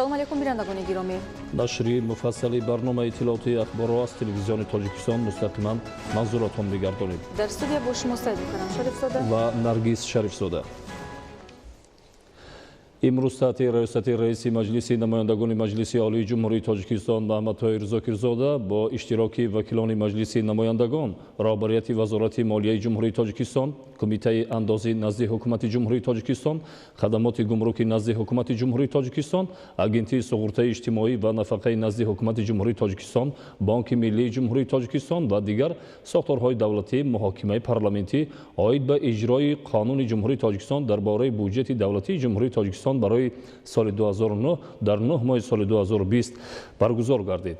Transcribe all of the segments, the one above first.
Салому алейкум, бинандагони гиромӣ. Нашри муфассали барномаи иттилоотии Ахборро аз Телевизиони Тоҷикистон мустақиман манзуратон мегардонем. Дар студия бо шумо Саидмукаррам Шарифзода ва Наргиз Шарифзода. Имрӯз таҳти раёсати раиси Маҷлиси намояндагони Маҷлиси Олии Ҷумҳурии Тоҷикистон Маҳмадтоир Зокирзода бо иштироки вакилони Маҷлиси намояндагон, роҳбарияти Вазорати молияи Ҷумҳурии Тоҷикистон, Кумитаи андози назди Ҳукумати Ҷумҳурии Тоҷикистон, Хадамоти гумруки назди Ҳукумати Ҷумҳурии Тоҷикистон, Агентии суғуртаи иҷтимоӣ ва нафақаи назди Ҳукумати Ҷумҳурии Тоҷикистон, Бонки Миллии Ҷумҳурии Тоҷикистон ва дигар сохторҳои давлатӣ муҳокимаи парламентӣ оид ба иҷрои Қонуни Ҷумҳурии Тоҷикистон дар бораи буҷети давлатии Ҷумҳурии Тоҷикистон барои соли 2009 дар 9 моҳи соли 2020 баргузор гардид.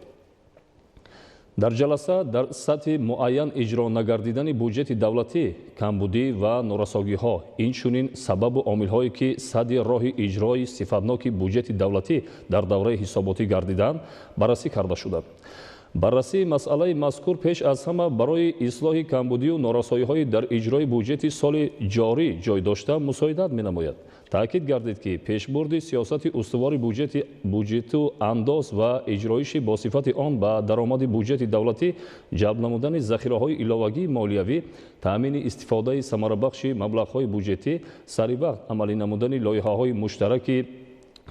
Дар ҷаласа дар сатҳи муайян иҷро нагардидани буҷети давлатӣ, камбудӣ ва норасогиҳо, инчунин сабабу омилҳое, ки садди роҳи иҷрои сифатноки буҷети давлатӣ дар давраи ҳисоботӣ гардиданд, баррасӣ карда шуданд. Баррасии масъалаи мазкур пеш аз ҳама барои ислоҳи камбудию норасоиҳои дар иҷрои буҷети соли ҷорӣ ҷой дошта мусоидат менамояд. Таъкид гардид, ки пешбурди сиёсати устувори буҷету андоз ва иҷроиши бо сифати он ба даромади буҷети давлатӣ, ҷалб намудани захираҳои иловагии молиявӣ, таъмини истифодаи самарабахши маблағҳои буҷетӣ, саривақт амалӣ намудани лоиҳаҳои муштараки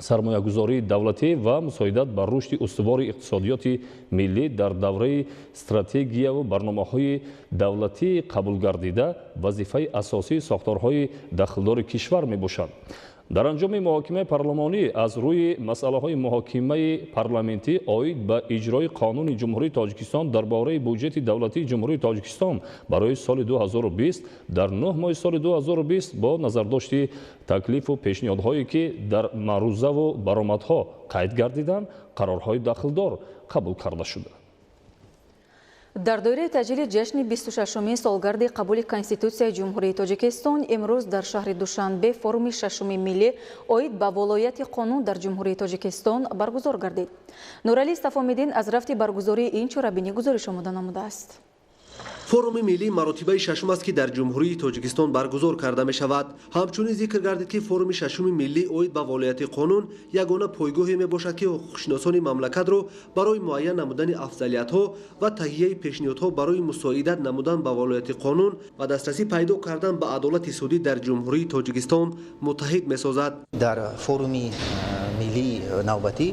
сармоягузории давлатӣ ва мусоидат ба рушди устувори иқтисодиёти миллӣ дар давраи стратегияву барномаҳои давлатии қабулгардида вазифаи асосии сохторҳои дахлдори кишвар мебошанд. Дар анҷоми муҳокимаи парламонӣ аз рӯи масъалаҳои муҳокимаи парламентӣ оид ба иҷрои Қонуни Ҷумҳурии Тоҷикистон дар бораи буҷети давлатии Ҷумҳурии Тоҷикистон барои соли 2020 дар 9 моҳи соли 2020 бо назардошти таклифу пешниҳодҳое, ки дар маърузаву баромадҳо қайд гардиданд, қарорҳои дахлдор қабул карда шуданд. Дар доираи таҷлили ҷашни 26-умин солгарди қабули Конститутсияи Ҷумҳурии Тоҷикистон имрӯз дар шаҳри Душанбе форуми шашуми миллӣ оид ба волояти қонун дар Ҷумҳурии Тоҷикистон баргузор гардид. Нуралӣ Сафомиддин аз рафти баргузории ин чорабинӣ гузориш омода намудааст. Форуми миллӣ маротибаи шашум аст, ки дар Ҷумҳурии Тоҷикистон баргузор карда мешавад. Ҳамчунин зикр гардид, ки форуми шашуми миллӣ оид ба волояти қонун ягона пойгоҳе мебошад, ки ҳуқуқшиносони мамлакатро барои муайян намудани афзалиятҳо ва таҳияи пешниҳодҳо барои мусоидат намудан ба волояти қонун ва дастрасӣ пайдо кардан ба адолати судӣ дар Ҷумҳурии Тоҷикистон муттаҳид месозад. Дар форуми миллии навбатӣ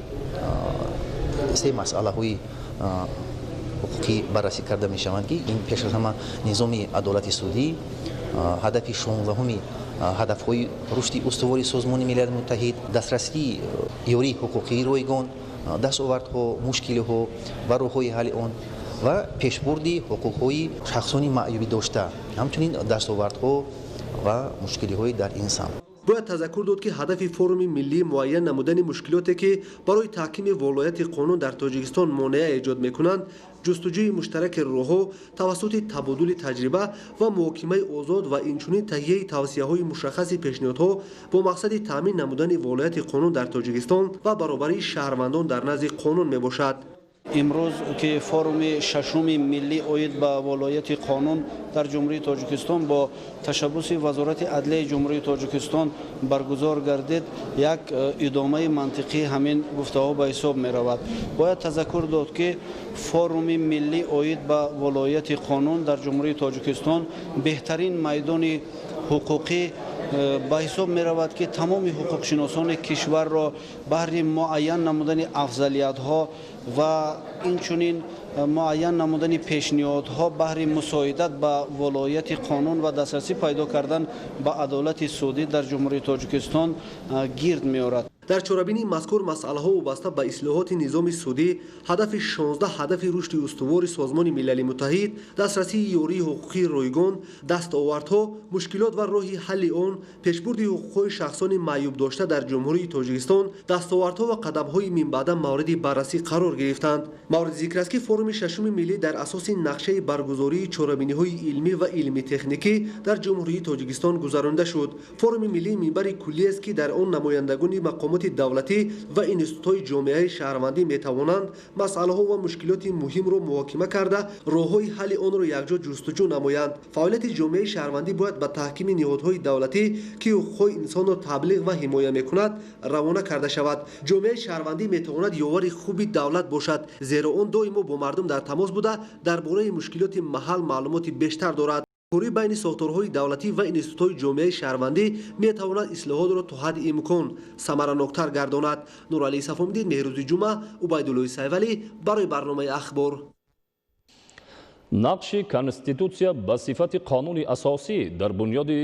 се масъалаҳои ҳуқуқӣ баррасӣ карда мешаванд, ки ин пеш аз ҳама низоми адолати судӣ, ҳадафи 16-уми ҳадафҳои рушди устувори Созмони Милали Муттаҳид, дастрасии ёрии ҳуқуқии ройгон, дастовардҳо, мушкилиҳо ва роҳҳои ҳалли он ва пешбурди ҳуқуқҳои шахсони маъюбӣ дошта, ҳамчунин дастовардҳо ва мушкилиҳои дар ин самт. Бояд тазаккур дод, ки ҳадафи форуми миллӣ муайян намудани мушкилоте, ки барои таҳкими волояти қонун дар Тоҷикистон монеа эҷод мекунанд, ҷустуҷӯи муштараки роҳҳо тавассути табодули таҷриба ва муҳокимаи озод ва инчунин таҳияи тавсияҳои мушаххаси пешниҳодҳо бо мақсади таъмин намудани волояти қонун дар Тоҷикистон ва баробарии шаҳрвандон дар назди қонун мебошад. Имрӯз ки форуми шашуми миллӣ оид ба волояти қонун дар Ҷумҳурии Тоҷикистон бо ташаббуси Вазорати адлияи Ҷумҳурии Тоҷикистон баргузор гардид, як идомаи мантиқии ҳамин гуфтаҳо ба ҳисоб меравад. Бояд тазаккур дод, ки форуми миллӣ оид ба волояти қонун дар Ҷумҳурии Тоҷикистон беҳтарин майдони ҳуқуқӣ ба ҳисоб меравад, ки тамоми ҳуқуқшиносони кишварро баҳри муайян намудани афзалиятҳо ва инчунин муайян намудани пешниҳодҳо баҳри мусоидат ба волояти қонун ва дастрасӣ пайдо кардан ба адолати судӣ дар Ҷумҳурии Тоҷикистон гирд меорад. Дар чорабинии мазкур масъалаҳо вобаста ба ислоҳоти низоми судӣ, ҳадафи 16 ҳадафи рушди устувори Созмони Милали Муттаҳид, дастрасии ёрии ҳуқуқии ройгон, дастовардҳо, мушкилот ва роҳи ҳалли он, пешбурди ҳуқуқҳои шахсони маъюбдошта дар Ҷумҳурии Тоҷикистон, дастовардҳо ва қадамҳои минбаъда мавриди баррасӣ қарор гирифтанд. Мавриди зикр аст, ки форуми шашуми миллӣ дар асоси нақшаи баргузории чорабиниҳои илмӣ ва илмӣ-техникӣ дар Ҷумҳурии Тоҷикистон гузаронида шуд. Форуми миллӣ минбари куллиест, ки дар он намояндагони мақомоти Мақомоти давлатӣ ва институтҳои ҷомеаи шаҳрвандӣ метавонанд масъалаҳо ва мушкилоти муҳимро муҳокима карда, роҳҳои ҳалли онро якҷо ҷустуҷӯ намоянд. Фаъолияти ҷомеаи шаҳрвандӣ бояд ба таҳкими ниҳодҳои давлатӣ, ки ҳуқуқҳои инсонро таблиғ ва ҳимоя мекунад, равона карда шавад. Ҷомеаи шаҳрвандӣ метавонад ёвари хуби давлат бошад, зеро он доимо бо мардум дар тамос буда, дар бораи мушкилоти маҳал маълумоти бештар дорад. Ҳамкорӣ байни сохторҳои давлатӣ ва институтҳои ҷомеаи шаҳрвандӣ метавонад ислоҳотро то ҳадди имкон самараноктар гардонад. Нуралӣ Сафомиддин, Меҳрӯзи Ҷумъа, Убайдуллои Сайвалӣ барои барномаи Ахбор. Нақши Конститутсия ба сифати қонуни асосӣ дар бунёди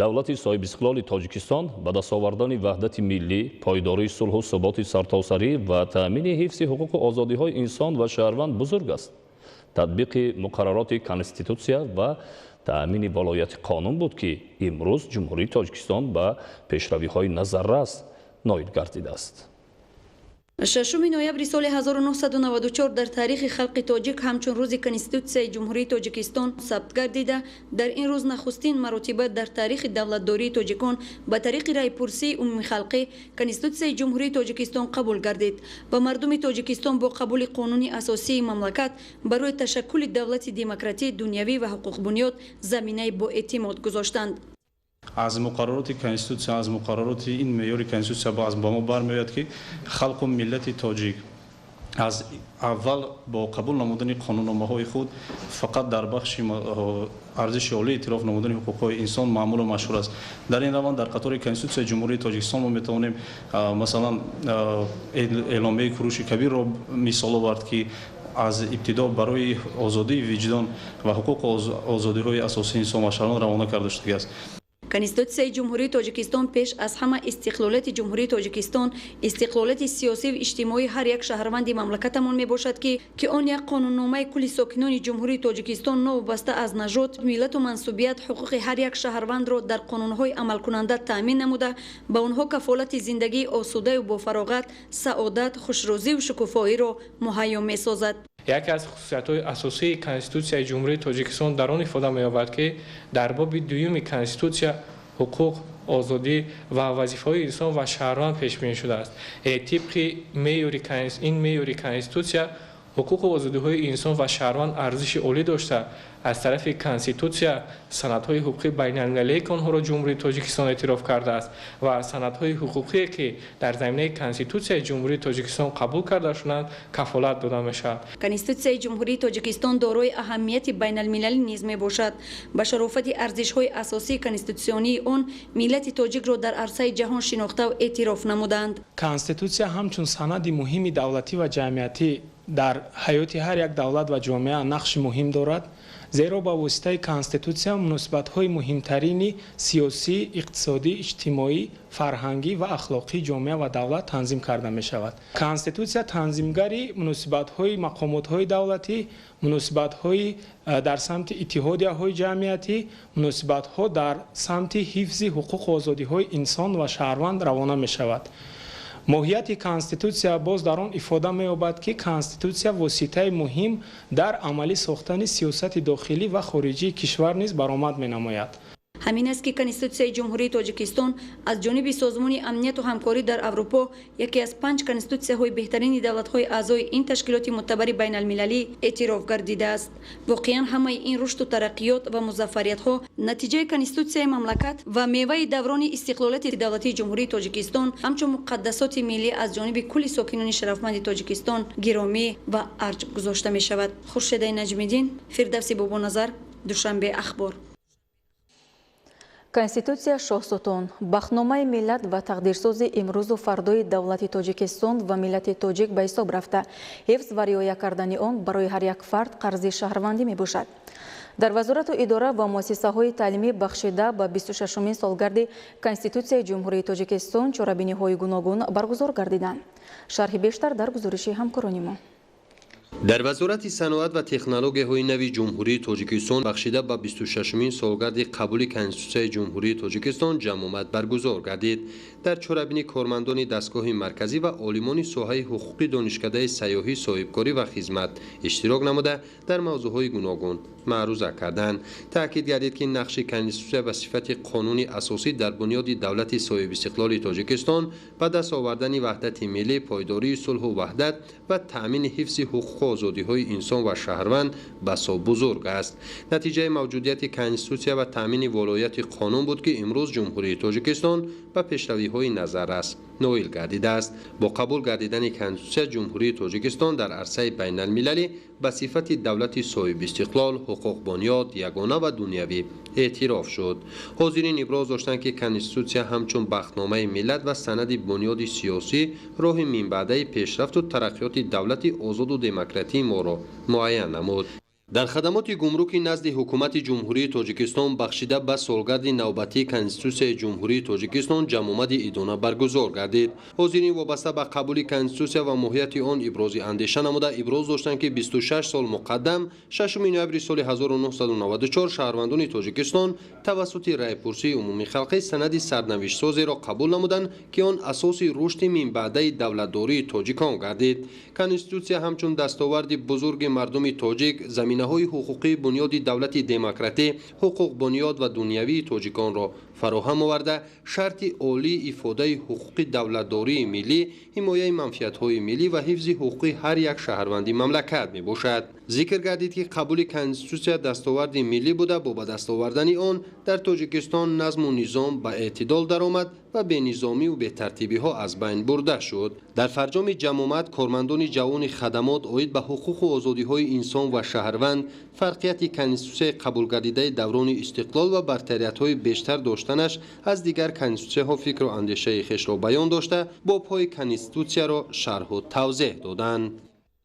давлати соҳибистиқлоли Тоҷикистон, ба даст овардани ваҳдати миллӣ, пойдории сулҳу суботи сартосарӣ ва таъмини ҳифзи ҳуқуқу озодиҳои инсон ва шаҳрванд бузург аст. Татбиқи муқаррароти Конститутсия ва таъмини волояти қонун буд, ки имрӯз Ҷумҳурии Тоҷикистон ба пешравиҳои назаррас ноил гардидааст. 6 ноябри соли 1994 дар таърихи халқи тоҷик ҳамчун рӯзи Конститутсияи Ҷумҳурии Тоҷикистон сабт гардида, дар ин рӯз нахустин маротиба дар таърихи давлатдории тоҷикон ба тариқи раъйпурсии умумихалқӣ Конститутсияи Ҷумҳурии Тоҷикистон қабул гардид ва мардуми Тоҷикистон бо қабули қонуни асосии мамлакат барои ташаккули давлати демократӣ, дунявӣ ва ҳуқуқбунёд заминаи боэътимод гузоштанд. Аз муқаррароти Конститутсия, аз муқаррароти ин меъёри Конститутсия ба мо бармеояд, ки халқу миллати тоҷик аз аввал бо қабул намудани қонунномаҳои худ фақат дар бахши арзиши олӣ эътироф намудани ҳуқуқҳои инсон маъмулу машҳур аст. Дар ин раванд дар қатори Конститутсияи Ҷумҳурии Тоҷикистон мо метавонем, масалан, Эъломияи Куруши Кабирро мисол овард, ки аз ибтидо барои озодии виҷдон ва ҳуқуқу озодиҳои асосии инсон ва шаҳрванд равона карда шудагиаст. Конститутсияи Ҷумҳурии Тоҷикистон пеш аз ҳама истиқлолияти Ҷумҳурии Тоҷикистон, истиқлолияти сиёсию иҷтимоии ҳар як шаҳрванди мамлакатамон мебошад, ки он як қонунномаи кулли сокинони Ҷумҳурии Тоҷикистон новобаста аз нажод, миллату мансубият ҳуқуқи ҳар як шаҳрвандро дар қонунҳои амалкунанда таъмин намуда, ба онҳо кафолати зиндагии осудаю бофароғат, саодат, хушрӯзию шукуфоиро муҳайё месозад. Яке аз хусусиятҳои асосии Конститутсияи Ҷумҳурии Тоҷикистон дар он ифода меёбад, ки дар боби дуюми Конститутсия ҳуқуқ, озодӣ ва вазифаҳои инсон ва шаҳрванд пешбинӣ шудааст. Тибқи ин меъёри Конститутсия ҳуқуқу озодиҳои инсон ва шаҳрванд арзиши олӣ дошта, аз тарафи Конститутсия санадҳои ҳуқуқии байналмилалие, ки онҳоро Ҷумҳурии Тоҷикистон эътироф кардааст, ва санадҳои ҳуқуқие, ки дар заминаи Конститутсияи Ҷумҳурии Тоҷикистон қабул карда шуданд, кафолат дода мешавад. Конститутсияи Ҷумҳурии Тоҷикистон дорои аҳамияти байналмилалӣ низ мебошад. Ба шарофати арзишҳои асосии конститутсионии он миллати тоҷикро дар арсаи ҷаҳон шинохтаву эътироф намуданд. Конститутсия ҳамчун санади муҳими давлатӣ ва ҷамъиятӣ дар ҳаёти ҳар як давлат ва ҷомеа нақши муҳим дорад, зеро ба воситаи Конститутсия муносибатҳои муҳимтарини сиёсӣ, иқтисодӣ, иҷтимоӣ, фарҳангӣ ва ахлоқии ҷомеа ва давлат танзим карда мешавад. Конститутсия танзимгари муносибатҳои мақомотҳои давлатӣ, муносибатҳои дар самти иттиҳодияҳои ҷамъиятӣ, муносибатҳо дар самти ҳифзи ҳуқуқу озодиҳои инсон ва шаҳрванд равона мешавад. Моҳияти Конститутсия боз дар он ифода меёбад, ки Конститутсия воситаи муҳим дар амалӣ сохтани сиёсати дохилӣ ва хориҷии кишвар низ баромад менамояд. Ҳамин аст, ки Конститутсияи Ҷумҳурии Тоҷикистон аз ҷониби Созмони амнияту ҳамкорӣ дар Аврупо яке аз панҷ конститутсияҳои беҳтарини давлатҳои аъзои ин ташкилоти мӯътабари байналмилалӣ эътироф гардидааст. Воқеан, ҳамаи ин рушду тараққиёт ва музаффариятҳо натиҷаи Конститутсияи мамлакат ва меваи даврони истиқлолияти давлатии Ҷумҳурии Тоҷикистон ҳамчун муқаддасоти миллӣ аз ҷониби кулли сокинони шарафманди Тоҷикистон гиромӣ ва арҷ гузошта мешавад. Хуршедаи Наҷмиддин, Фирдавси Бобоназар, Душанбе, Ахбор. Конститутсия шоҳсутун, бахтномаи миллат ва тақдирсози имрӯзу фардои давлати Тоҷикистон ва миллати тоҷик ба ҳисоб рафта, ҳифз ва риоя кардани он барои ҳар як фард қарзи шаҳрвандӣ мебошад. Дар вазорату идора ва муассисаҳои таълимӣ бахшида ба 26-умин солгарди Конститутсияи Ҷумҳурии Тоҷикистон чорабиниҳои гуногун баргузор гардиданд. Шарҳи бештар дар гузориши ҳамкорони мо. Дар Вазорати саноат ва технологияҳои нави Ҷумҳурии Тоҷикистон бахшида ба 26-умин солгарди қабули Конститутсияи Ҷумҳурии Тоҷикистон ҷамъомад баргузор гардид. Дар чорабинӣ кормандони дастгоҳи марказӣ ва олимони соҳаи ҳуқуқи донишкадаи сайёҳӣ, соҳибкорӣ ва хизмат иштирок намуда, дар мавзӯъҳои гуногун маъруза карданд. Таъкид гардид, ки нақши Конститутсия ба сифати қонуни асосӣ дар бунёди давлати соҳибистиқлоли Тоҷикистон, ба даст овардани ваҳдати миллӣ, пойдории сулҳу ваҳдат ва таъмини ҳифзи ҳуқуқу озодиҳои инсон ва шаҳрванд басо бузург аст. Натиҷаи мавҷудияти Конститутсия ва таъмини волояти қонун буд, ки имрӯз Ҷумҳурии Тоҷикистон ба пешравиҳои назаррас ноил гардидааст. Бо қабул гардидани Конститутсия Ҷумҳурии Тоҷикистон дар арсаи байналмилалӣ ба сифати давлати соҳибистиқлол, ҳуқуқбунёд, ягона ва дунявӣ эътироф шуд. Ҳозирин иброз доштанд, ки Конститутсия ҳамчун бахтномаи миллат ва санади бунёди сиёсӣ роҳи минбаъдаи пешрафту тараққиёти давлати озоду демократии моро муайян намуд. Дар хадамоти гумруки назди Ҳукумати Ҷумҳурии Тоҷикистон бахшида ба солгарди навбатии Конститутсияи Ҷумҳурии Тоҷикистон ҷамъомади идона баргузор гардид. Ҳозирин вобаста ба қабули Конститутсия ва моҳияти он ибрози андеша намуда, иброз доштанд, ки 26 сол муқаддам, 6 ноябри соли 1994, шаҳрвандони Тоҷикистон тавассути раъйпурсии умумихалқӣ санади сарнавиштсозеро қабул намуданд, ки он асоси рушди минбаъдаи давлатдории тоҷикон гардид. Конститутсия ҳамчун дастоварди бузурги мардуми тоҷик заминаҳои ҳуқуқии бунёди давлати демократӣ, ҳуқуқбунёд ва дунявии тоҷиконро фароҳам оварда, шарти олии ифодаи ҳуқуқи давлатдории миллӣ, ҳимояи манфиатҳои миллӣ ва ҳифзи ҳуқуқи ҳар як шаҳрванди мамлакат мебошад. Зикр гардид, ки қабули Конститутсия дастоварди миллӣ буда, бо ба даст овардани он дар Тоҷикистон назму низом ба эътидол даромад ва бенизомиву бетартибиҳо аз байн бурда шуд. Дар фарҷоми ҷамъомад кормандони ҷавони хадамот оид ба ҳуқуқу озодиҳои инсон ва шаҳрванд, фарқияти Конститутсияи қабулгардидаи даврони истиқлол ва бартариятҳои бештар доштанаш аз дигар конститутсияҳо фикру андешаи хешро баён дошта, бобҳои Конститутсияро шарҳу тавзеҳ доданд.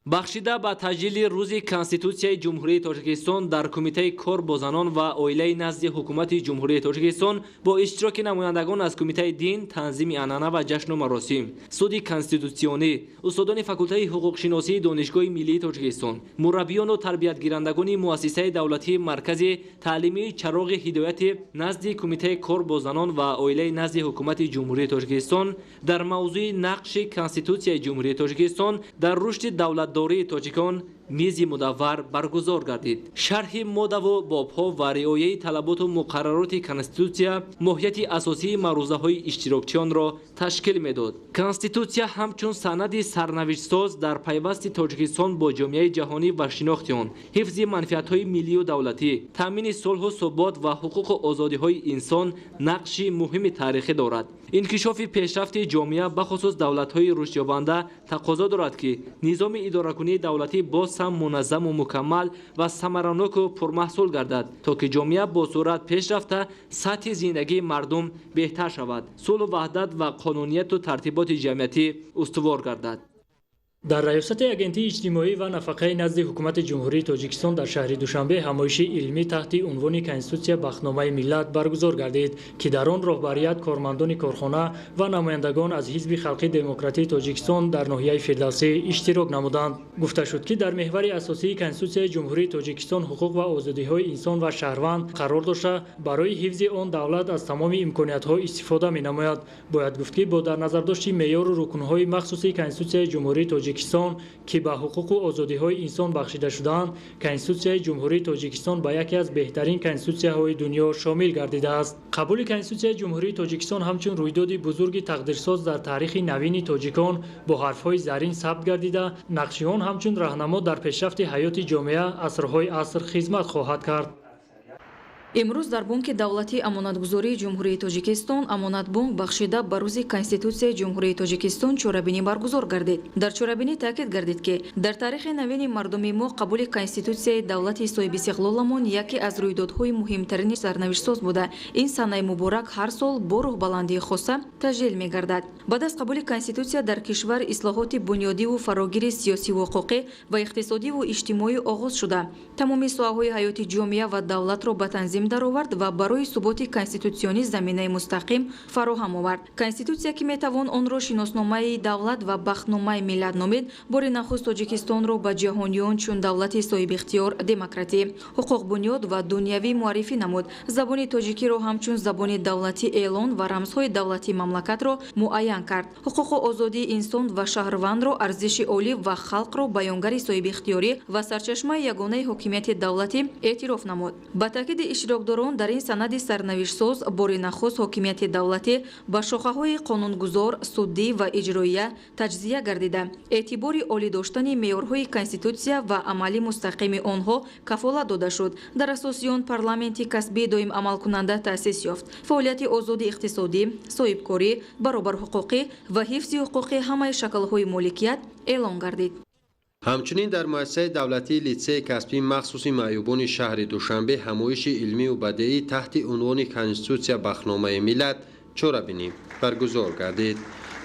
Бахшида ба таҷлили рӯзи Конститутсияи Ҷумҳурии Тоҷикистон дар Кумитаи кор бо занон ва оилаи назди Ҳукумати Ҷумҳурии Тоҷикистон бо иштироки намояндагон аз Кумитаи дин, танзими анъана ва ҷашну маросим, Суди конститутсионӣ, устодони факултаи ҳуқуқшиносии Донишгоҳи миллии Тоҷикистон, мураббиёну тарбиятгирандагони муассисаи давлатии Маркази таълимии Чароғи ҳидояти назди Кумитаи кор бо занон ва оилаи назди Ҳукумати Ҷумҳурии Тоҷикистон дар мавзӯи нақши Конститутсияи Ҷумҳурии Тоҷикистон дар рушди давлат дории тоҷикон мизи мудаввар баргузор гардид. Шарҳи моддаву бобҳо ва риояи талаботу муқаррароти Конститутсия моҳияти асосии маърузаҳои иштирокчиёнро ташкил медод. Конститутсия ҳамчун санади сарнавиштсоз дар пайвасти Тоҷикистон бо ҷомеаи ҷаҳонӣ ва шинохти он, ҳифзи манфиатҳои миллию давлатӣ, таъмини сулҳу субот ва ҳуқуқу озодиҳои инсон нақши муҳими таърихӣ дорад. Инкишофи пешрафти ҷомеа, бахусус давлатҳои рушдёбанда, тақозо дорад, ки низоми идоракунии давлатӣ боз ҳам муназзаму мукаммал ва самараноку пурмаҳсул гардад, то ки ҷомеа бо суръат пеш рафта, сатҳи зиндагии мардум беҳтар шавад, сулҳу ваҳдат ва қонунияту тартиботи ҷамъиятӣ устувор гардад. Дар раёсати Агентии иҷтимоӣ ва нафақаи назди Ҳукумати Ҷумҳурии Тоҷикистон дар шаҳри Душанбе ҳамоиши илмӣ таҳти унвони Конститутсия бахтномаи миллат баргузор гардид, ки дар он роҳбарият, кормандони корхона ва намояндагон аз Ҳизби халқи демократии Тоҷикистон дар ноҳияи Фирдавсӣ иштирок намуданд. Гуфта шуд, ки дар меҳвари асосии Конститутсияи Ҷумҳурии Тоҷикистон ҳуқуқ ва озодиҳои инсон ва шаҳрванд қарор дошта, барои ҳифзи он давлат аз тамоми имкониятҳо истифода менамояд. Бояд гуфт, ки бо дар назардошти меъёру рукнҳои махсуси Конститутсияи Ҷумҳурии Тоҷикистон, ки ба ҳуқуқу озодиҳои инсон бахшида шудаанд, Конститутсияи Ҷумҳурии Тоҷикистон ба яке аз беҳтарин конститутсияҳои дунё шомил гардидааст. Қабули Конститутсияи Ҷумҳурии Тоҷикистон ҳамчун рӯйдоди бузурги тақдирсоз дар таърихи навини тоҷикон бо ҳарфҳои зарин сабт гардида, нақши он ҳамчун раҳнамо дар пешрафти ҳаёти ҷомеа асрҳои аср хизмат хоҳад кард. Имрӯз дар Бонки давлатии амонатгузории Ҷумҳурии Тоҷикистон Амонатбонк бахшида ба рӯзи Конститутсияи Ҷумҳурии Тоҷикистон чорабинӣ баргузор гардид. Дар чорабинӣ таъкид гардид, ки дар таърихи навини мардуми мо қабули Конститутсияи давлати соҳибистиқлоламон яке аз рӯйдодҳои муҳимтарини сарнавиштсоз буда, ин санаи муборак ҳар сол бо рӯҳбаландии хоса таҷлил мегардад. Баъд аз қабули Конститутсия дар кишвар ислоҳоти бунёдиву фарогири сиёсиву ҳуқуқӣ ва иқтисодиву иҷтимоӣ оғоз шуда, тамоми соҳаҳои ҳаёти ҷомеа ва давлатро ба танзим лозим даровард ва барои суботи конститутсионӣ заминаи мустақим фароҳам овард. Конститутсия, ки метавон онро шиносномаи давлат ва бахтномаи миллат номид, бори нахуст Тоҷикистонро ба ҷаҳониён чун давлати соҳибихтиёр, демократӣ, ҳуқуқбунёд ва дунявӣ муаррифӣ намуд. Забони тоҷикиро ҳамчун забони давлатӣ эълон ва рамзҳои давлатии мамлакатро муайян кард. Ҳуқуқу озодии инсон ва шаҳрвандро арзиши олӣ ва халқро баёнгари соҳибихтиёрӣ ва сарчашмаи ягонаи ҳокимияти давлатӣ эътироф намуд. Ба таъкиди иштирокдорон, дар ин санади сарнавиштсоз бори нахуст ҳокимияти давлатӣ ба шохаҳои қонунгузор, суддӣ ва иҷроия таҷзия гардида, эътибори олӣ доштани меъёрҳои Конститутсия ва амали мустақими онҳо кафолат дода шуд. Дар асоси он парламенти касбии доимамалкунанда таъсис ёфт. Фаъолияти озоди иқтисодӣ, соҳибкорӣ, баробарҳуқуқӣ ва ҳифзи ҳуқуқи ҳамаи шаклҳои моликият эълон гардид. Ҳамчунин дар муассисаи давлатии литсеи касбии махсуси маъюбони шаҳри Душанбе ҳамоиши илмию бадеӣ таҳти унвони Конститутсия бахтномаи миллат чорабинӣ баргузор гардид.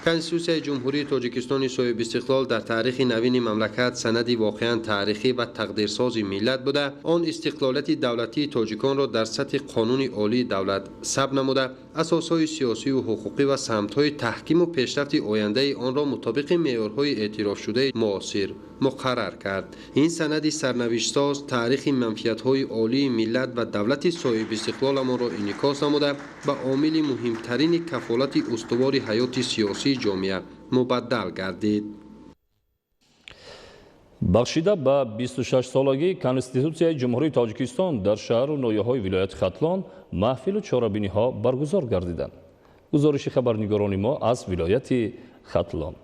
Конститутсияи Ҷумҳурии Тоҷикистони соҳибистиқлол дар таърихи навини мамлакат санади воқеан таърихӣ ва тақдирсози миллат буда, он истиқлолияти давлатии тоҷиконро дар сатҳи қонуни олии давлат сабт намуда, асосҳои сиёсию ҳуқуқӣ ва самтҳои таҳкиму пешрафти ояндаи онро мутобиқи меъёрҳои эътирофшудаи муосир муқаррар кард. Ин санади сарнавиштсоз таърихи манфиатҳои олии миллат ва давлати соҳибистиқлоламонро инъикос намуда, ба омили муҳимтарини кафолати устувори ҳаёти сиёсии ҷомеа мубаддал гардид. Бахшида ба 26-солагии Конститутсияи Ҷумҳурии Тоҷикистон дар шаҳру ноҳияҳои вилояти Хатлон маҳфилу чорабиниҳо баргузор гардиданд. Гузориши хабарнигорони мо аз вилояти Хатлон.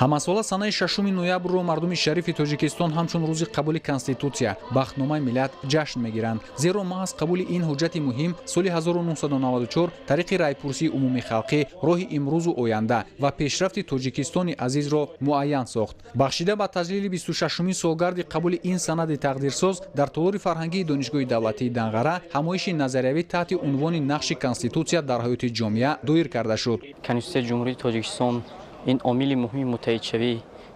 Ҳамасола санаи 6 ноябрро мардуми шарифи Тоҷикистон ҳамчун рӯзи қабули Конститутсия, бахтномаи миллат ҷашн мегиранд. Зеро маҳз қабули ин ҳуҷҷати муҳим соли 1994 тариқи райпурсии умумихалқӣ роҳи имрӯзу оянда ва пешрафти Тоҷикистони азизро муайян сохт. Бахшида ба таҷлили 26-умин солгарди қабули ин санади тақдирсоз дар толори фарҳангии Донишгоҳи давлатии Данғара ҳамоиши назариявӣ таҳти унвони нақши Конститутсия дар ҳаёти ҷомеа доир карда шуд. Конститутсияи Ҷумҳурии Тоҷикистон ин омили муҳими муттаҳидшавӣ,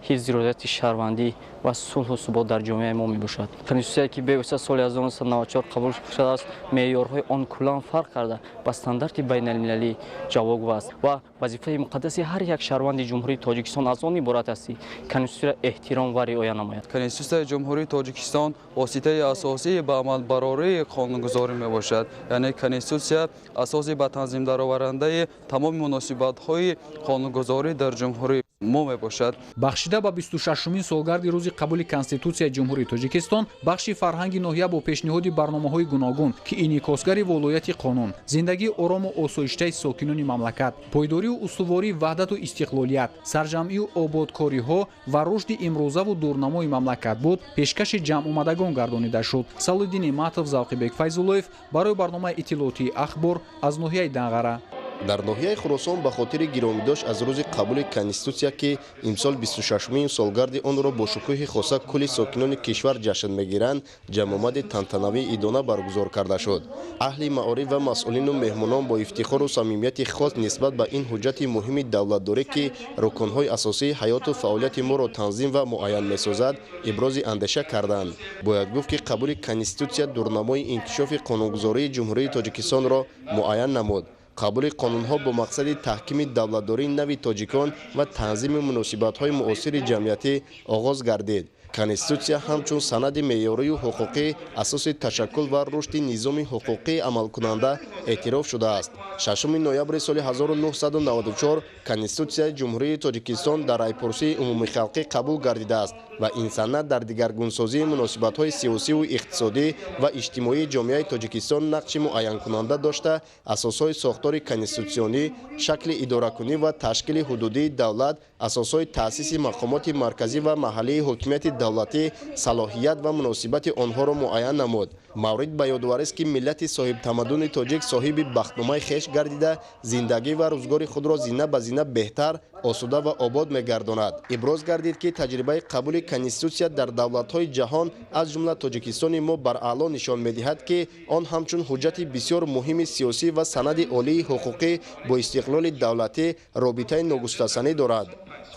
ҳифзи иродати шаҳрвандӣ ва сулҳу субот дар ҷомеаи мо мебошад. Конститутсияе ки бевосита соли 1994 қабул шудааст, меъёрҳои он куллан фарқ карда ба стандарти байналмилалӣ ҷавобгӯ аст ва вазифаи муқаддаси ҳар як шаҳрванди Ҷумҳурии Тоҷикистон аз он иборат аст, ки Конститутсияро эҳтиром ва риоя намояд. Конститутсияи Ҷумҳурии Тоҷикистон воситаи асосии ба амалбарории қонунгузорӣ мебошад. Яъне Конститутсия асоси ба танзимдароварандаи тамоми муносибатҳои қонунгузорӣ дар ҷумҳурии мо мебошад. Бахшида ба 26-умин солгарди рӯзи қабули Конститутсияи Ҷумҳурии Тоҷикистон бахши фарҳанги ноҳия бо пешниҳоди барномаҳои гуногун, ки инъикосгари волояти қонун, зиндагии орому осоиштаи сокинони мамлакат, пойдорию устувории ваҳдату истиқлолият, сарҷамъию ободкориҳо ва рушди имрӯзаву дурнамои мамлакат буд, пешкаши ҷамъомадагон гардонида шуд. Салоҳиддин Неъматов, Завқибек Файзуллоев барои барномаи иттилоотии Ахбор аз ноҳияи Данғара. Дар ноҳияи Хуросон ба хотири гиромидошт аз рӯзи қабули Конститутсия, ки имсол 26-умин солгарди онро бо шукӯҳи хоса кулли сокинони кишвар ҷашн мегиранд, ҷамъомади тантанавии идона баргузор карда шуд. Аҳли маориф ва масъулину меҳмонон бо ифтихору самимияти хос нисбат ба ин ҳуҷҷати муҳими давлатдорӣ, ки рукнҳои асосии ҳаёту фаъолияти моро танзим ва муайян месозад, ибрози андеша карданд. Бояд гуфт, ки қабули Конститутсия дурнамои инкишофи қонунгузории Ҷумҳурии Тоҷикистонро муайян намуд. Қабули қонунҳо бо мақсади таҳкими давлатдории нави тоҷикон ва танзими муносибатҳои муосири ҷамъиятӣ оғоз гардид. Конститутсия ҳамчун санади меъёрию ҳуқуқӣ асоси ташаккул ва рушди низоми ҳуқуқии амалкунанда эътироф шудааст. 6 ноябри соли 1994 Конститутсияи Ҷумҳурии Тоҷикистон дар райпурсии умумихалқӣ қабул гардидааст ва ин санад дар дигаргунсозии муносибатҳои сиёсиву иқтисодӣ ва иҷтимоии ҷомеаи Тоҷикистон нақши муайянкунанда дошта, асосҳои сохтори конститутсионӣ, шакли идоракунӣ ва ташкили ҳудудии давлат, асосҳои таъсиси мақомоти марказӣ ва маҳаллии ҳокимияти давлатӣ, салоҳият ва муносибати онҳоро муайян намуд. Маврид ба ёдоварист, ки миллати соҳибтамаддуни тоҷик соҳиби бахтномаи хеш гардида, зиндагӣ ва рӯзгори худро зина ба зина беҳтар, осуда ва обод мегардонад. Иброз гардид, ки таҷрибаи қабули Конститутсия дар давлатҳои ҷаҳон, аз ҷумла Тоҷикистони мо, бараъло нишон медиҳад, ки он ҳамчун ҳуҷҷати бисёр муҳими сиёсӣ ва санади олии ҳуқуқӣ бо истиқлоли давлатӣ робитаи ногустасанӣ дорад.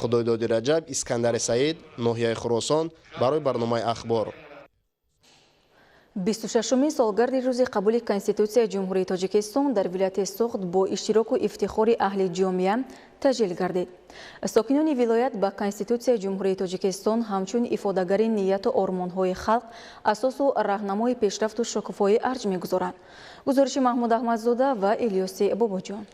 Худойдоди Раҷаб, Искандари Саид, ноҳияи Хуросон, барои барномаи Ахбор. 26-умин солгарди рӯзи қабули Конститутсияи Ҷумҳурии Тоҷикистон дар вилояти Суғд бо иштироку ифтихори аҳли ҷомеа таҷлил гардид. Сокинони вилоят ба Конститутсияи Ҷумҳурии Тоҷикистон ҳамчун ифодагари нияту ормонҳои халқ, асосу раҳнамои пешрафту шукуфоӣ арҷ мегузоранд. Гузориши Маҳмуд Аҳмадзода ва Илёси Бобоҷон.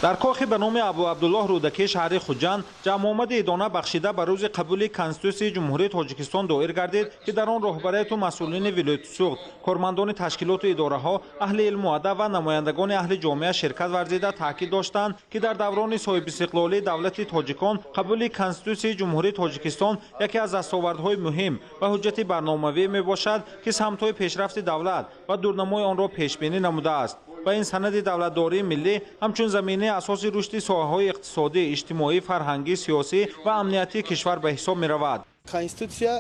Дар кохи ба номи Абу Абдуллоҳ Рӯдакӣ шаҳри Хуҷанд ҷамъомади идона бахшида ба рӯзи қабули Конститутсияи Ҷумҳурии Тоҷикистон доир гардид, ки дар он роҳбарияту масъулини вилояти Суғд, кормандони ташкилоту идораҳо, аҳли илму адаб ва намояндагони аҳли ҷомеа ширкат варзида таъкид доштанд, ки дар даврони соҳибистиқлолии давлати тоҷикон қабули Конститутсияи Ҷумҳурии Тоҷикистон яке аз дастовардҳои муҳим ва ҳуҷҷати барномавӣ мебошад, ки самтҳои пешрафти давлат ва дурнамои онро пешбинӣ намудааст. Ва ин санади давлатдории миллӣ ҳамчун заминаи асоси рушди соҳаҳои иқтисодӣ, иҷтимоӣ, фарҳангӣ, сиёсӣ ва амниятии кишвар ба ҳисоб меравад. Конститутсия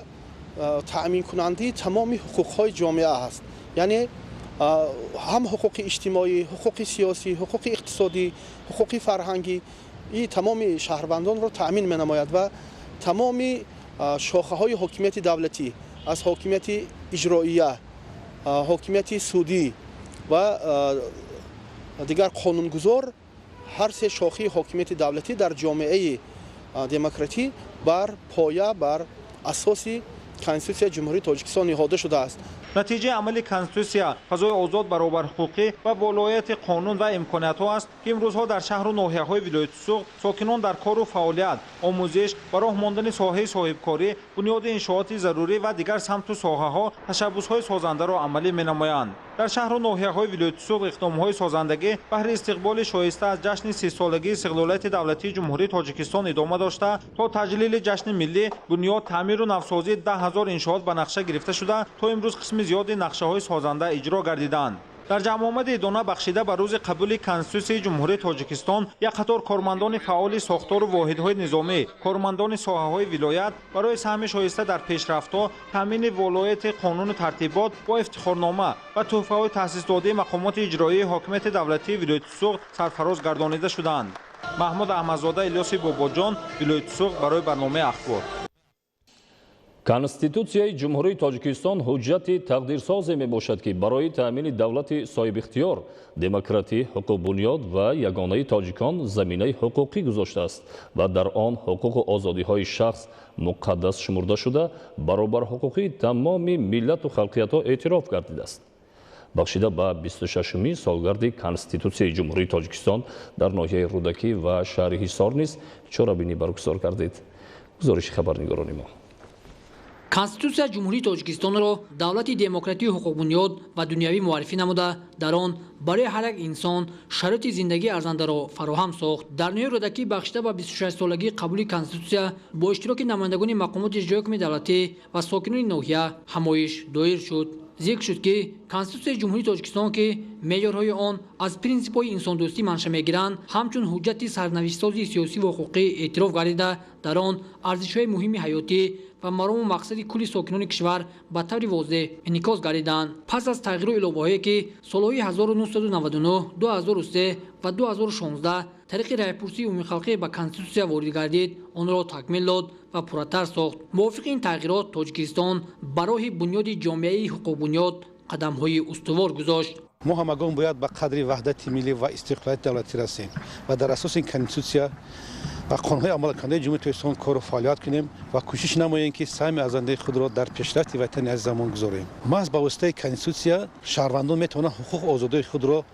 таъминкунандаи тамоми ҳуқуқҳои ҷомеа аст, яъне ҳам ҳуқуқи иҷтимоӣ, ҳуқуқи сиёсӣ, ҳуқуқи иқтисодӣ, ҳуқуқи фарҳангӣ и тамоми шаҳрвандонро таъмин менамояд ва тамоми шохаҳои ҳокимияти давлатӣ аз ҳокимияти иҷроия, ҳокимияти судӣ ва дигар қонунгузор, ҳар се шохаи ҳокимияти давлатӣ дар ҷомеаи демократӣ бар поя, бар асоси Конститутсияи Ҷумҳурии Тоҷикистон ниҳода шудааст. Натиҷаи амали Конститутсия фазои озод, баробарҳуқуқӣ ва волояти қонун ва имкониятҳо аст, ки имрӯзҳо дар шаҳру ноҳияҳои вилояти Суғд сокинон дар кору фаъолият, омӯзиш, ба роҳ мондани соҳаи соҳибкорӣ, бунёди иншооти зарурӣ ва дигар самту соҳаҳо ташаббусҳои созандаро амалӣ менамоянд. Дар шаҳру ноҳияҳои вилояти Суғд иқдомҳои созандагӣ баҳри истиқболи шоиста аз ҷашни 30-солагии истиқлолияти давлатии Ҷумҳурии Тоҷикистон идома дошта, то таҷлили ҷашни миллӣ бунёд, таъмиру навсозии 10 000 иншоот ба нақша гирифта шуда, то имрӯз қисми зиёди нақшаҳои созанда иҷро гардиданд. Дар ҷамъомади идона бахшида ба рӯзи қабули Конститутсияи Ҷумҳурии Тоҷикистон як қатор кормандони фаъоли сохтору воҳидҳои низомӣ, кормандони соҳаҳои вилоят барои саҳми шоиста дар пешрафтҳо, таъмини волояти қонуну тартибот бо ифтихорнома ва тӯҳфаҳои таъсисдодаи мақомоти иҷроии ҳокимияти давлатии вилояти Суғд сарфароз гардонида шуданд. Маҳмуд Аҳмадзода, Илёси Бобоҷон, вилояти Суғд барои барномаи Ахбор. Конститутсияи Ҷумҳурии Тоҷикистон ҳуҷҷати тақдирсозе мебошад, ки барои таъмини давлати соҳибихтиёр, демократӣ, ҳуқуқбунёд ва ягонаи тоҷикон заминаи ҳуқуқӣ гузоштааст ва дар он ҳуқуқу озодиҳои шахс муқаддас шумурда шуда, баробарҳуқуқии тамоми миллату халқиятҳо эътироф гардидааст. Бахшида ба 26-умин солгарди Конститутсияи Ҷумҳурии Тоҷикистон дар ноҳияи Рӯдакӣ ва шаҳри Ҳисор низ чорабинӣ баргузор гардид. Гузориши хабарнигорони мо. Конститутсия Ҷумҳурии Тоҷикистонро давлати демократию ҳуқуқбунёд ва дунявӣ муаррифӣ намуда, дар он барои ҳар як инсон шароити зиндагии арзандаро фароҳам сохт. Дар ноҳияи Рӯдакӣ бахшида ба 26-солагии қабули Конститутсия бо иштироки намояндагони мақомоти иҷроии ҳукумати давлатӣ ва сокинони ноҳия ҳамоиш доир шуд. Зикр шуд, ки Конститутсияи Ҷумҳурии Тоҷикистон, ки меъёрҳои он аз принсипҳои инсондӯстӣ манша мегиранд, ҳамчун ҳуҷҷати сарнавиштсози сиёсӣ ва ҳуқуқӣ эътироф гардида, дар он арзишҳои муҳими ҳаётӣ ва марому мақсади кулли сокинони кишвар ба таври возеҳ инъикос гардиданд. Пас аз тағйиру иловаҳое, ки солҳои 1999, 2003 ва 2016 тариқи раъйпурсии умумихалқӣ ба Конститутсия ворид гардид, онро такмил дод ва пурратар сохт. Мувофиқи ин тағйирот Тоҷикистон ба роҳи бунёди ҷомеаи ҳуқуқбунёд қадамҳои устувор гузошт. Мо ҳамагон бояд ба қадри ваҳдати миллӣ ва истиқлолияти давлатӣ расем ва дар асоси Конститутсия ва қонунҳои амалкунандаи Ҷумҳурии Тоҷикистон кору фаъолият кунем ва кӯшиш намоем, ки саҳми арзандаи худро дар пешрафти ватани азизамон гузорем. Маҳз ба воситаи Конститутсия шаҳрвандон метавонанд ҳуқуқу озодии худро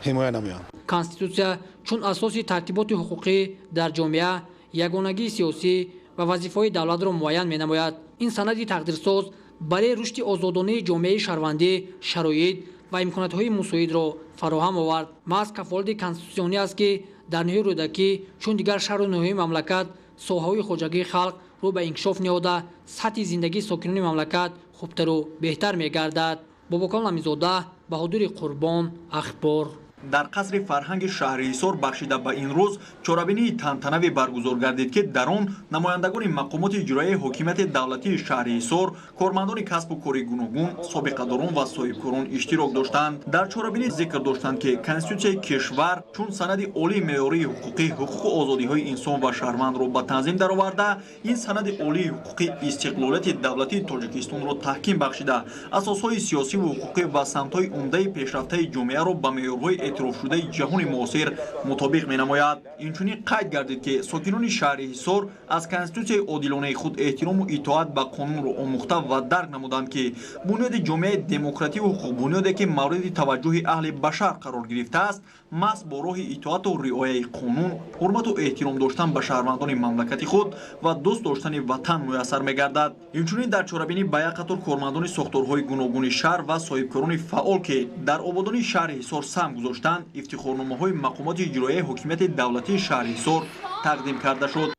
ҳимоя намоянд. Конститутсия чун асоси тартиботи ҳуқуқӣ дар ҷомеа, ягонагии сиёсӣ ва вазифаҳои давлатро муайян менамояд. Ин санади тақдирсоз барои рушди озодонаи ҷомеаи шаҳрвандӣ шароит ва имкониятҳои мусоидро фароҳам овард. Маҳз кафолати конститутсионӣ аст, ки дар ноҳияи Рӯдакӣ чун дигар шаҳру ноҳияҳои мамлакат соҳаҳои хоҷагии халқ рӯ ба инкишоф ниҳода, сатҳи зиндагии сокинони мамлакат хубтару беҳтар мегардад. Бобокон Ламизода, Баҳодури Қурбон, Ахбор. Дар қасри фарҳанги шаҳри Ҳисор бахшида ба ин рӯз чорабинии тантанавӣ баргузор гардид, ки дар он намояндагони мақомоти иҷроияи ҳокимияти давлатии шаҳри Ҳисор, кормандони касбу кори гуногун, собиқадорон ва соҳибкорон иштирок доштанд. Дар чорабинӣ зикр доштанд, ки Конститутсияи кишвар чун санади олии меъёрии ҳуқуқӣ ҳуқуқу озодиҳои инсон ва шаҳрвандро ба танзим дароварда, ин санади олии ҳуқуқӣ истиқлолияти давлатии Тоҷикистонро таҳким бахшида, асосҳои сиёсиву ҳуқуқӣ ва самтҳои умдаи пешрафтаи ҷомеаро ба меъёрҳои эътирофшудаи ҷаҳони муосир мутобиқ менамояд. Инчунин қайд гардид, ки сокинони шаҳри Ҳисор аз Конститутсияи одилонаи худ эҳтирому итоат ба қонунро омӯхта ва дарк намуданд, ки бунёди ҷомеаи демокративу ҳуқуқбунёде, ки мавриди таваҷҷӯҳи аҳли башар қарор гирифтааст, маҳз бо роҳи итоату риояи қонун, ҳурмату эҳтиром доштан ба шаҳрвандони мамлакати худ ва дӯст доштани ватан муяссар мегардад. Инчунин дар чорабинӣ ба як қатор кормандони сохторҳои гуногуни шаҳр ва соҳибкорони фаъол, ки дар ободонии шаҳри Ҳисор саҳм гузоштанд, ифтихорномаҳои мақомоти иҷроияи ҳокимияти давлатии шаҳри Ҳисор тақдим карда шуд.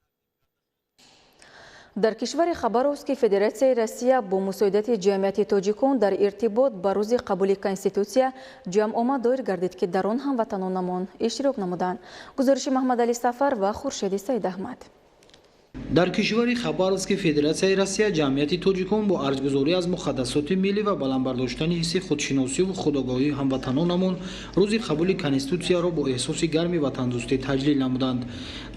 Дар кишвари Хабаровски Федератсияи Россия бо мусоидати ҷамъияти тоҷикон дар иртибот ба рӯзи қабули Конститутсия ҷамъомад доир гардид, ки дар он ҳамватанонамон иштирок намуданд. Гузориши Маҳмадалӣ Сафар ва Хуршеди Саидаҳмад. Дар кишвари Хабаровски Федератсияи Россия ҷамъияти тоҷикон бо арҷгузорӣ аз муқаддасоти миллӣ ва баланд бардоштани ҳисси худшиносиву худогоҳии ҳамватанонамон рӯзи қабули Конститутсияро бо эҳсоси гарми ватандӯстӣ таҷлил намуданд.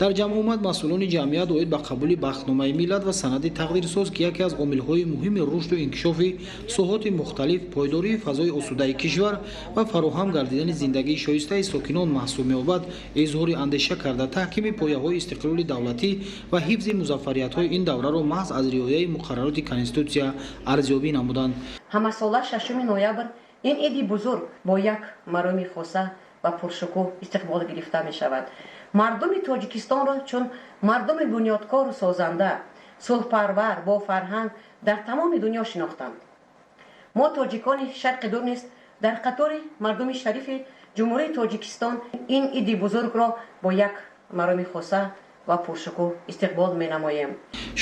Дар ҷамъомад масъулони ҷамъият оид ба қабули бахтномаи миллат ва санади тақдирсоз, ки яке аз омилҳои муҳими рушду инкишофи соҳоти мухталиф, пойдории фазои осудаи кишвар ва фароҳам гардидани зиндагии шоистаи сокинон маҳсуб меёбад, изҳори андеша карда, таҳкими пояҳои истиқлоли давлатӣ ва ҳифзи музаффариятҳои ин давраро маҳз аз риояи муқаррароти Конститутсия арзёбӣ намуданд. Ҳамасола 6 ноябр ин иди бузург бо як мароми хоса ва пуршукӯҳ истиқбол гирифта мешавад. Мардуми Тоҷикистонро чун мардуми бунёдкору созанда, сулҳпарвар, бо фарҳанг дар тамоми дунё шинохтанд. Мо тоҷикони Шарқи Дур низ дар қатори мардуми шарифи Ҷумҳурии Тоҷикистон ин иди бузургро бо як мароми хоса ва пуршукӯҳ истиқбол менамоем.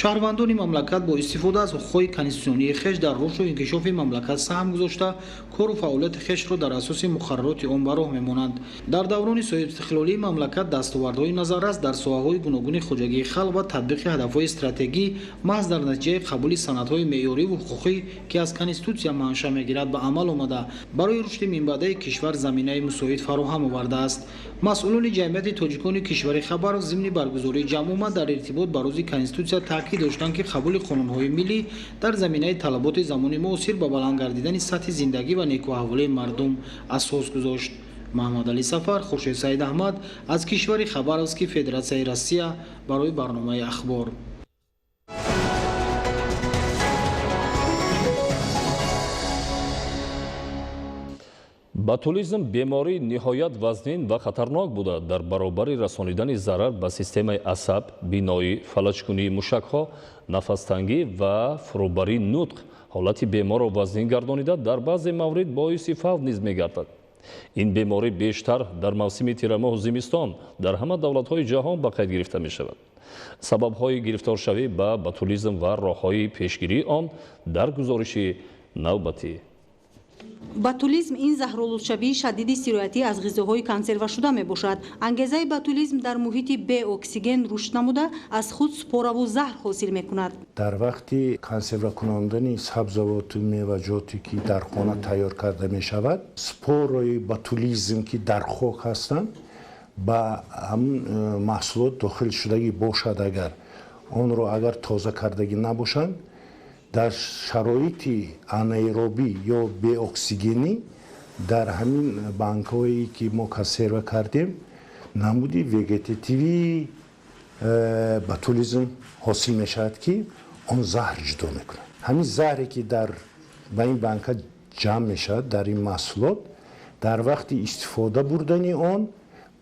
Шаҳрвандони мамлакат бо истифода аз ҳуқуқҳои конститутсионии хеш дар рушду инкишофи мамлакат саҳм гузошта, кору фаъолияти хешро дар асоси муқаррароти он ба роҳ мемонанд. Дар даврони соҳибистиқлолии мамлакат дастовардҳои назаррас дар соҳаҳои гуногуни хоҷагии халқ ва татбиқи ҳадафҳои стратегӣ маҳз дар натиҷаи қабули санадҳои меъёриву ҳуқуқӣ, ки аз Конститутсия манша мегирад, ба амал омада, барои рушди минбаъдаи кишвар заминаи мусоид фароҳам овардааст. Масъулони ҷамъияти тоҷикони кишвари Хабаров зимни баргузории ҷамъомад дар иртибот ба рӯзи Конститутсия таъкид доштанд, ки қабули қонунҳои миллӣ дар заминаи талаботи замони муосир ба баланд гардидани сатҳи зиндагӣ ва некӯаҳволии мардум асос гузошт. Маҳмадалӣ Сафар, Хуршед Саидаҳмад аз кишвари Хабаровски Федератсияи Россия барои барномаи Ахбор. Ботулизм бемории ниҳоят вазнин ва хатарнок буда, дар баробари расонидани зарар ба системаи асаб, биноӣ, фалаҷкунии мушакҳо, нафастангӣ ва фурӯбарии нутқ ҳолати беморро вазнин гардонида, дар баъзе маврид боиси фавт низ мегардад. Ин беморӣ бештар дар мавсими тирамоҳу зимистон дар ҳама давлатҳои ҷаҳон ба қайд гирифта мешавад. Сабабҳои гирифторшавӣ ба ботулизм ва роҳҳои пешгирии он дар гузориши навбатӣ. Ботулизм ин заҳролудшавии шадиди сироятӣ аз ғизоҳои консервашуда мебошад. Ангезаи ботулизм дар муҳити беоксиген рушд намуда, аз худ спораву заҳр ҳосил мекунад. Дар вақти консервакунондани сабзавоту меваҷоте, ки дар хона тайёр карда мешавад, спораи ботулизм, ки дар хок ҳастанд, ба ҳамун маҳсулот дохил шудагӣ бошад, агар онро агар тоза кардагӣ набошанд, дар шароити анаэробӣ ё беоксигенӣ дар ҳамин банкҳое, ки мо консерва кардем, намуди вегетативии ботулизм ҳосил мешавад, ки он заҳр ҷудо мекунад. Ҳамин заҳре, ки ба ин банка ҷамъ мешавад, дар ин маҳсулот, дар вақти истифода бурдани он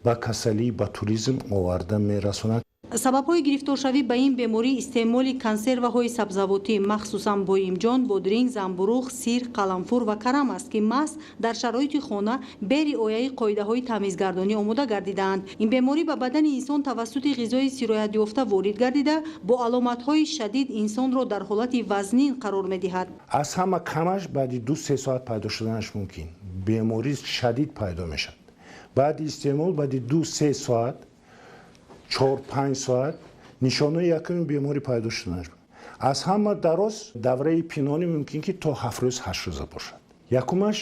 ба касалии ботулизм оварда мерасонад. Сабабҳои гирифторшавӣ ба ин беморӣ истеъмоли консерваҳои сабзавотӣ, махсусан боимҷон, бодринг, замбуруғ, сир, қаламфур ва карам аст, ки маҳз дар шароити хона бе риояи қоидаҳои тамизгардонӣ омода гардидаанд. Ин беморӣ ба бадани инсон тавассути ғизои сироятёфта ворид гардида, бо аломатҳои шадид инсонро дар ҳолати вазнин қарор медиҳад. Аз ҳама камаш баъди 2-3 соат пайдо шуданаш мумкин. Беморӣ шадид пайдо мешавад. Баъди истеъмол, баъди 2-3 соат, 4-5 соат нишонаи якуми беморӣ пайдо шуданаш. Аз ҳама дароз давраи пинҳонӣ мумкин ки то 7 рӯз, 8 рӯза бошад. Якумаш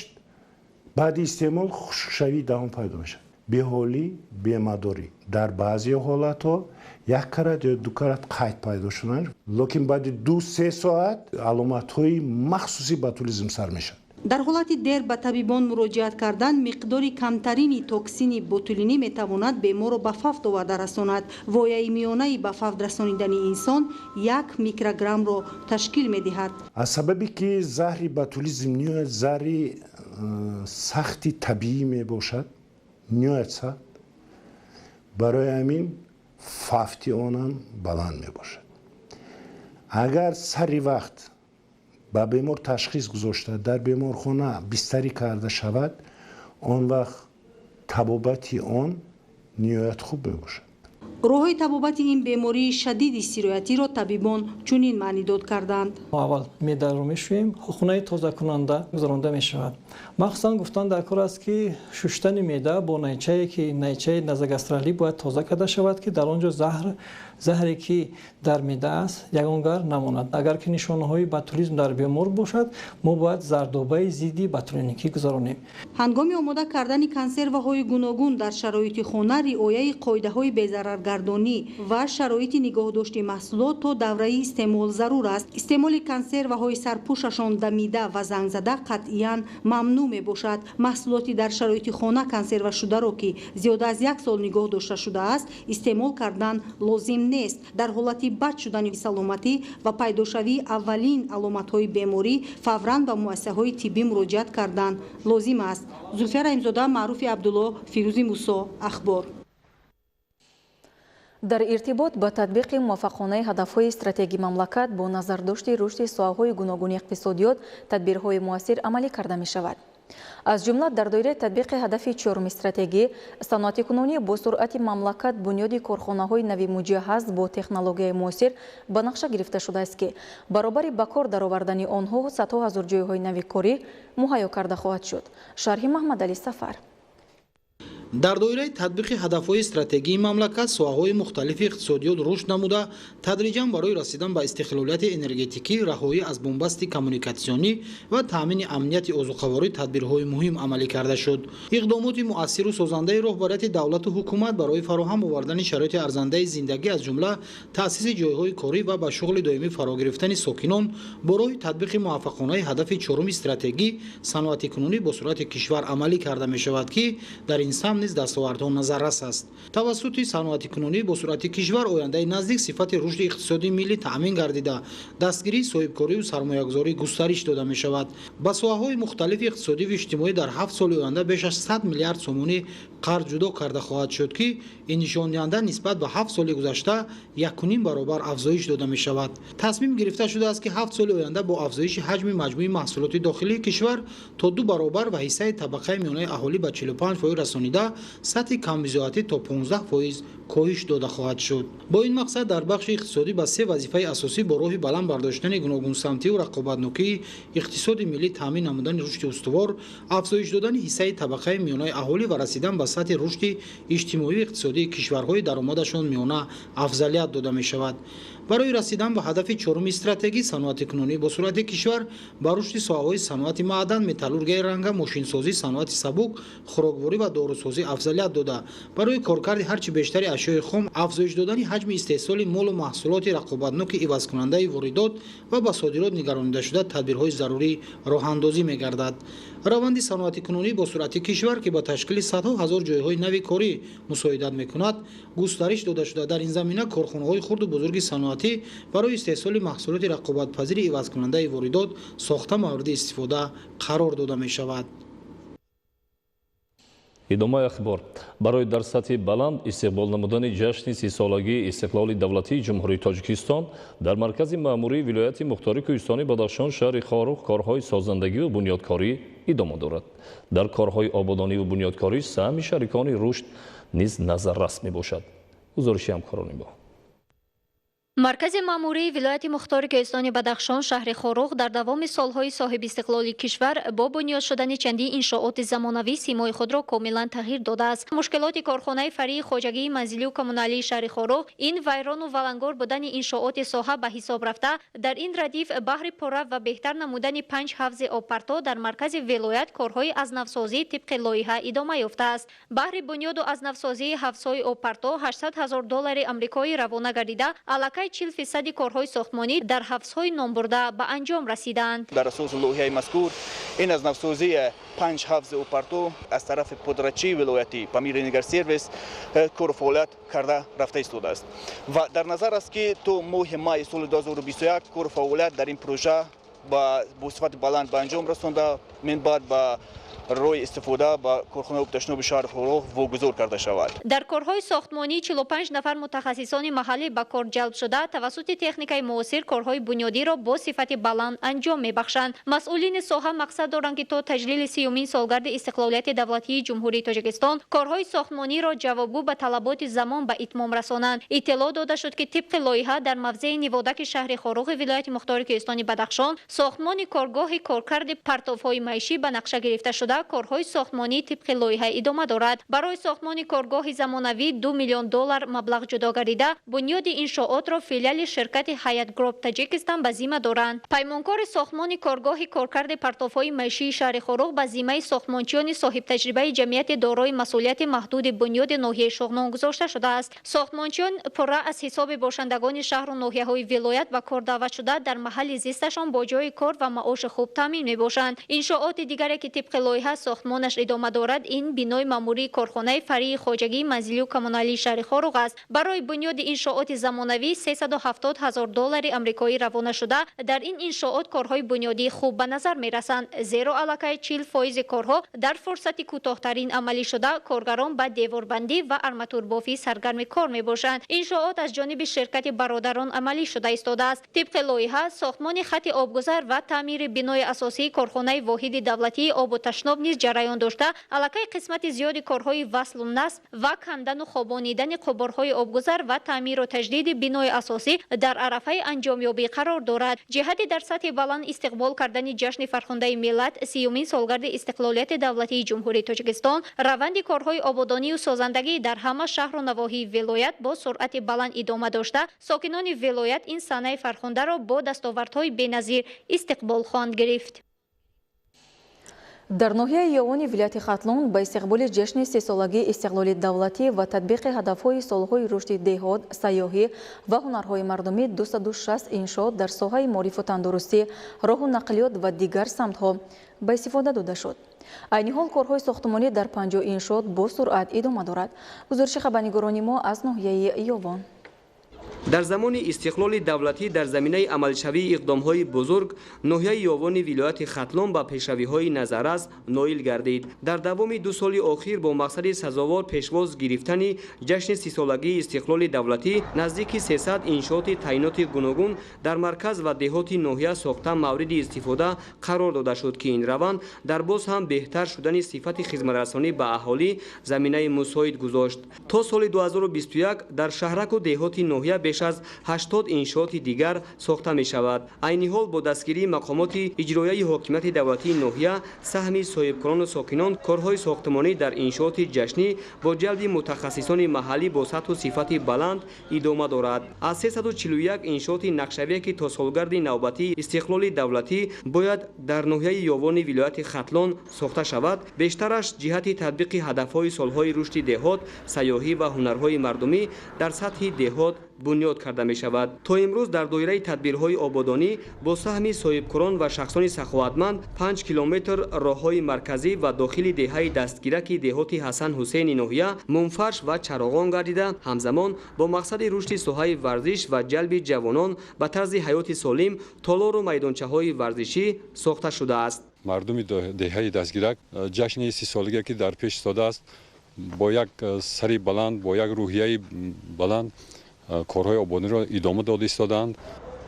баъди истеъмол хушкшавии даҳон пайдо мешавад. Беҳолӣ, бемадорӣ. Дар баъзе ҳолатҳо 1 карат ё 2 карат қайд пайдо шудан, лекин баъди 2-3 соат аломатҳои махсуси ботулизм сар мешавад. Дар ҳолати дер ба табибон муроҷиат кардан, миқдори камтарини токсини ботулинӣ метавонад беморро ба фавт оварда расонад. Вояи миёнаи ба фавт расонидани инсон 1 микрограммро ташкил медиҳад. Аз сабабе ки заҳри ботулизм ниҳоят заҳри сахти табиӣ мебошад, ниҳоят сахт, барои ҳамин фавти онам баланд мебошад. Агар сари вақт ба бемор ташхис гузошта, дар беморхона бистарӣ карда шавад, он вақт табобати он ниҳоят хуб мебошад. Роҳҳои табобати ин бемории шадиди сироятиро табибон чунин маънидод карданд. Мо аввал меъдаро мешӯем, хунаи тозакунанда гузаронда мешавад. Махсусан гуфтан дар кор аст, ки шуштани меъда бо найчае, ки найчаи назогастралӣ бояд тоза карда шавад, ки дар он ҷо заҳре ки дар меъда аст, ягонгар намонад. Агар ки нишонаҳои ботулизм дар бемор бошад, мо бояд зардобаи зидди ботулиникӣ гузаронем. Ҳангоми омода кардани консерваҳои гуногун дар шароити хона, риояи қоидаҳои безараргардонӣ ва шароити нигоҳдошти маҳсулот то давраи истеъмол зарур аст. Истеъмоли консерваҳои сарпӯшашон дамида ва зангзада қатъиян мамнӯъ мебошад. Маҳсулоти дар шароити хона консервашударо, ки зиёда аз 1 сол нигоҳ дошта шудааст, истеъмол кардан лозим нест. Дар ҳолати бад шудани саломатӣ ва пайдошавии аввалин аломатҳои беморӣ фавран ба муассисаҳои тиббӣ муроҷиат кардан лозим аст. Зулфия Раҳимзода, Маъруфи Абдулло, Фирӯзи Мусо, Ахбор. Дар иртибот ба татбиқи муваффақонаи ҳадафҳои стратегии мамлакат бо назардошти рушди соҳаҳои гуногуни иқтисодиёт тадбирҳои муассир амалӣ карда мешавад. Аз ҷумла дар доираи татбиқи ҳадафи чоруми стратегӣ саноатикунонӣ бо суръати мамлакат бунёди корхонаҳои нави муҷаҳҳаз бо технологияи муосир ба нақша гирифта шудааст, ки баробари ба кор даровардани онҳо садҳо ҳазор ҷойҳои нави корӣ муҳайё карда хоҳад шуд. Шарҳи Маҳмадалӣ Сафар. Дар доираи татбиқи ҳадафҳои стратегии мамлакат соҳаҳои мухталифи иқтисодиёт рушд намуда, тадриҷан барои расидан ба истиқлолияти энергетикӣ, раҳоӣ аз бунбасти коммуникатсионӣ ва таъмини амнияти озуқаворӣ тадбирҳои муҳим амалӣ карда шуд. Иқдомоти муассиру созандаи роҳбарияти давлату ҳукумат барои фароҳам овардани шароити арзандаи зиндагӣ, аз ҷумла таъсиси ҷойҳои корӣ ва ба шуғли доимӣ фаро гирифтани сокинон бо роҳи татбиқи муваффақонаи ҳадафи чоруми стратегӣ саноатикунонӣ бо суръати кишвар амалӣ карда мешавад, ки дар ин самт низ дастовардҳо назаррас аст. Тавассути саноатикунонӣ бо суръати кишвар ояндаи наздик сифати рушди иқтисодии миллӣ таъмин гардида, дастгирии соҳибкорию сармоягузорӣ густариш дода мешавад. Ба соҳаҳои мухталифи иқтисодиву иҷтимоӣ дар 7 соли оянда беш аз 100 миллиард сомонӣ қарз ҷудо карда хоҳад шуд, ки ин нишондиҳанда нисбат ба 7 соли гузашта 1,5 баробар афзоиш дода мешавад. Тасмим гирифта шудааст, ки 7 соли оянда бо афзоиши ҳаҷми маҷмӯи маҳсулоти дохилии кишвар то 2 баробар ва ҳиссаи табақаи миёнаи аҳолӣ ба 45% расонида, сатҳи камбизоатӣ то 15% коҳиш дода хоҳад шуд. Бо ин мақсад дар бахши иқтисодӣ ба 3 вазифаи асосӣ бо роҳи баланд бардоштани гуногунсамтиву рақобатнокии иқтисоди миллӣ, таъмин намудани рушди устувор, афзоиш додани ҳиссаи табақаи миёнаи аҳолӣ ва расидан ба сатҳи рушди иҷтимоию иқтисодии кишварҳои даромадашон миёна афзалият дода мешавад. Барои расидан ба ҳадафи чоруми стратегӣ саноатикунонӣ бо суръати кишвар ба рушди соҳаҳои саноати маъдан, металлургияи ранга, мошинсозӣ, саноати сабук, хӯрокворӣ ва дорусозӣ афзалият дода, барои коркарди ҳарчи бештари ашёи хом, афзоиш додани ҳаҷми истеҳсоли молу маҳсулоти рақобатноки ивазкунандаи воридот ва ба содирот нигаронидашуда тадбирҳои зарурӣ роҳандозӣ мегардад. Раванди саноатикунонӣ бо суръати кишвар, ки ба ташкили садҳо ҳазор ҷойҳои нави корӣ мусоидат мекунад, густариш дода шуда, дар ин замина корхонаҳои хурду бузурги саноатӣ барои истеҳсоли маҳсулоти рақобатпазири ивазкунандаи воридот сохта мавриди истифода қарор дода мешавад. Идомаи ахбор. Барои дар сатҳи баланд истиқбол намудани ҷашни 30-солагии истиқлоли давлатии Ҷумҳурии Тоҷикистон дар маркази маъмурии вилояти мухтори Кӯҳистони Бадахшон шаҳри Хоруғ корҳои созандагиву бунёдкорӣ идома дорад. Дар корҳои ободониву бунёдкорӣ саҳми шарикони рушд низ назаррас мебошад. Гузориши ҳамкорони мо. Маркази маъмурии вилояти мухтори Кӯҳистони Бадахшон, шаҳри Хоруғ, дар давоми солҳои соҳибистиқлоли кишвар бо бунёд шудани чандин иншооти замонавӣ симои худро комилан тағйир додааст. Мушкилоти корхонаи фаръии хоҷагии манзилию коммуналии шаҳри Хоруғ ин вайрону валангор будани иншооти соҳа ба ҳисоб рафта, дар ин радиф баҳри пурра ва беҳтар намудани 5 ҳавзи обпарто дар маркази вилоят корҳои азнавсозӣ тибқи лоиҳа идома ёфтааст. Баҳри бунёду азнавсозии ҳавзҳои обпарто 800 ҳазор доллари амрикоӣ равона гардида, аллакай 40% корҳои сохтмонӣ дар ҳавзҳои номбурда ба анҷом расиданд. Дар асоси лоиҳаи мазкур ин аз навсозии 5 ҳавзи обпарто аз тарафи подрядчии вилоятӣ Памир Энергосервис кору фаъолият карда рафта истодааст ва дар назар аст, ки то моҳи майи соли 2021 кору фаъолият дар ин прожа бо сифати баланд ба анҷом расонда, минбаъд ба роҳи истифода ба корхонаи обташноби шаҳри Хоруғ вогузор карда шавад. Дар корҳои сохтмонӣ 45 нафар мутахассисони маҳаллӣ ба кор ҷалб шуда, тавассути техникаи муосир корҳои бунёдиро бо сифати баланд анҷом мебахшанд. Масъулини соҳа мақсад доранд, ки то таҷлили 30-умин солгарди истиқлолияти давлатии Ҷумҳурии Тоҷикистон корҳои сохтмониро ҷавобгӯ ба талаботи замон ба итмом расонанд. Иттилоъ дода шуд, ки тибқи лоиҳа дар мавзеи Ниводаки шаҳри Хоруғи вилояти мухтори Кӯҳистони Бадахшон сохтмони коргоҳи коркарди партовҳои маишӣ ба нақша гирифта шуда, корҳои сохтмонӣ тибқи лоиҳа идома дорад. Барои сохтмони коргоҳи замонавӣ 2 миллион доллар маблағ ҷудо гардида, бунёди иншоотро филиали ширкати Ҳаят Гроб Таҷикистон ба зимма доранд. Паймонкори сохтмони коргоҳи коркарди партовҳои маишии шаҳри Хоруғ ба зиммаи сохтмончиёни соҳибтаҷрибаи ҷамъияти дорои масъулияти маҳдуди бунёди ноҳияи Шуғнон гузошта шудааст. Сохтмончиён пурра аз ҳисоби бошандагони шаҳру ноҳияҳои вилоят ба кор даъват шуда, дар маҳалли зисташон бо ҷои кор ва маоши хуб таъмин мебошанд. Иншооти дигаре, ки тибқи лоиҳа сохтмонаш идома дорад, ин бинои маъмурии корхонаи фаръии хоҷагии манзилию коммуналии шаҳри Хоруғ аст. Барои бунёди иншооти замонавӣ 370 ҳазор доллари амрикоӣ равона шуда, дар ин иншоот корҳои бунёдии хуб ба назар мерасанд, зеро аллакай 40% корҳо дар фурсати кӯтоҳтарин амалӣ шуда, коргарон ба деворбандӣ ва арматурбофӣ саргарми кор мебошанд. Иншоот аз ҷониби ширкати Бародарон амалӣ шуда истодааст. Тибқи лоиҳа сохтмони хати обгузар ва таъмири бинои асосии корхонаи воҳиди давлатии обу ташноб низ ҷараён дошта, аллакай қисмати зиёди корҳои васлу насб ва кандану хобонидани қубурҳои обгузар ва таъмиру таҷдиди бинои асосӣ дар арафаи анҷомёбӣ қарор дорад. Ҷиҳати дар сатҳи баланд истиқбол кардани ҷашни фархундаи миллат, 30-умин солгарди истиқлолияти давлатии Ҷумҳурии Тоҷикистон, раванди корҳои ободонию созандагӣ дар ҳама шаҳру навоҳии вилоят бо суръати баланд идома дошта, сокинони вилоят ин санаи фархундаро бо дастовардҳои беназир истиқбол хоҳанд гирифт. Дар ноҳияи Ёвони вилояти Хатлон ба истиқболи ҷашни 30-солагии истиқлоли давлатӣ ва татбиқи ҳадафҳои солҳои рушди деҳот, сайёҳӣ ва ҳунарҳои мардумӣ 260 иншоот дар соҳаи маорифу тандурустӣ, роҳу нақлиёт ва дигар самтҳо ба истифода дода шуд. Айни ҳол корҳои сохтмонӣ дар 50 иншоот бо суръат идома дорад. Гузориши хабарнигорони мо аз ноҳияи Ёвон. Дар замони истиқлоли давлатӣ дар заминаи амалшавии иқдомҳои бузург ноҳияи Ёвони вилояти Хатлон ба пешравиҳои назаррас ноил гардид. Дар давоми 2 соли охир бо мақсади сазовор пешвоз гирифтани ҷашни 30-солагии истиқлоли давлатӣ наздики 300 иншооти таъиноти гуногун дар марказ ва деҳоти ноҳия сохта мавриди истифода қарор дода шуд, ки ин раванд дар боз ҳам беҳтар шудани сифати хизматрасонӣ ба аҳолӣ заминаи мусоид гузошт. То соли 2021 дар шаҳраку деҳоти ноҳия беш аз 80 иншооти дигар сохта мешавад. Айни ҳол бо дастгирии мақомоти иҷроияи ҳокимияти давлатии ноҳия, саҳми соҳибкорону сокинон корҳои сохтмонӣ дар иншооти ҷашнӣ бо ҷалби мутахассисони маҳаллӣ бо сатҳу сифати баланд идома дорад. Аз 341 иншооти нақшавие, ки то солгарди навбатии истиқлоли давлатӣ бояд дар ноҳияи Ёвони вилояти Хатлон сохта шавад, бештараш ҷиҳати татбиқи ҳадафҳои солҳои рушди деҳот, сайёҳӣ ва ҳунарҳои мардумӣ дар сатҳи деҳот бунёд карда мешавад. То имрӯз дар доираи тадбирҳои ободонӣ бо саҳми соҳибкорон ва шахсони саховатманд 5 километр роҳҳои марказӣ ва дохили деҳаи дастгираки деҳоти Ҳасан Ҳусейни ноҳия мунфарш ва чароғон гардида, ҳамзамон бо мақсади рушди соҳаи варзиш ва ҷалби ҷавонон ба тарзи ҳаёти солим толору майдончаҳои варзишӣ сохта шудааст. Мардуми деҳаи дастгирак ҷашни 30-солагие, ки дар пеш истодааст, бо як сари баланд, бо як рӯҳияи баланд корҳои ободониро идома дода истодаанд.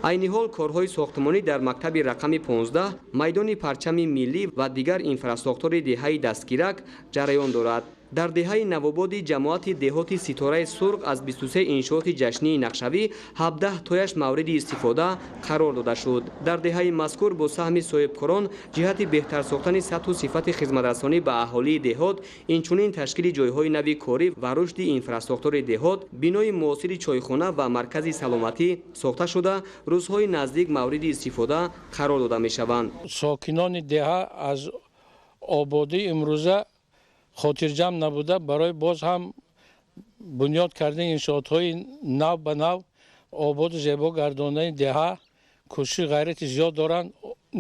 Айни ҳол корҳои сохтмонӣ дар мактаби рақами 15, майдони парчами миллӣ ва дигар инфрасохтори деҳаи дастгирак ҷараён дорад. Дар деҳаи Навободи ҷамоати деҳоти Ситораи Сурх аз 23 иншооти ҷашнии нақшавӣ 17 тояш мавриди истифода қарор дода шуд. Дар деҳаи мазкур бо саҳми соҳибкорон ҷиҳати беҳтар сохтани сатҳу сифати хизматрасонӣ ба аҳолии деҳот, инчунин ташкили ҷойҳои нави корӣ ва рушди инфрасохтори деҳот, бинои муосири чойхона ва маркази саломатӣ сохта шуда, рӯзҳои наздик мавриди истифода қарор дода мешаванд. Сокинони деҳа аз ободии имрӯза хотирҷамъ набуда, барои боз ҳам бунёд кардани иншоотҳои нав ба нав, ободу зебо гардондани деҳа кӯшиши ғайрати зиёд доранд,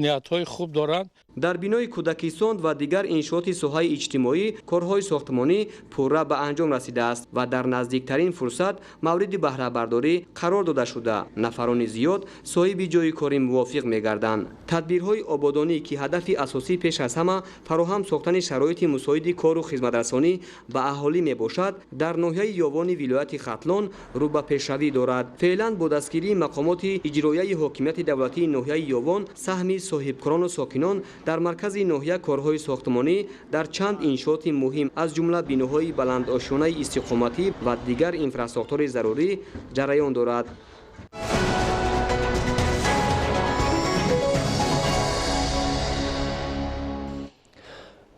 ниятҳои хуб доранд. Дар бинои кӯдакистон ва дигар иншооти соҳаи иҷтимоӣ корҳои сохтмонӣ пурра ба анҷом расидааст ва дар наздиктарин фурсат мавриди баҳрабардорӣ қарор дода шуда, нафарони зиёд соҳиби ҷойи кори мувофиқ мегарданд. Тадбирҳои ободонӣ, ки ҳадафи асосӣ пеш аз ҳама фароҳам сохтани шароити мусоиди кору хизматрасонӣ ба аҳолӣ мебошад, дар ноҳияи Ёвони вилояти Хатлон рӯ ба пешравӣ дорад. Феълан бо дастгирии мақомоти иҷроияи ҳокимияти давлатии ноҳияи Ёвон саҳми соҳибкорону сокинон дар маркази ноҳия корҳои сохтмонӣ дар чанд иншооти муҳим, аз ҷумла биноҳои баландошёнаи истиқоматӣ ва дигар инфрасохтори зарурӣ ҷараён дорад.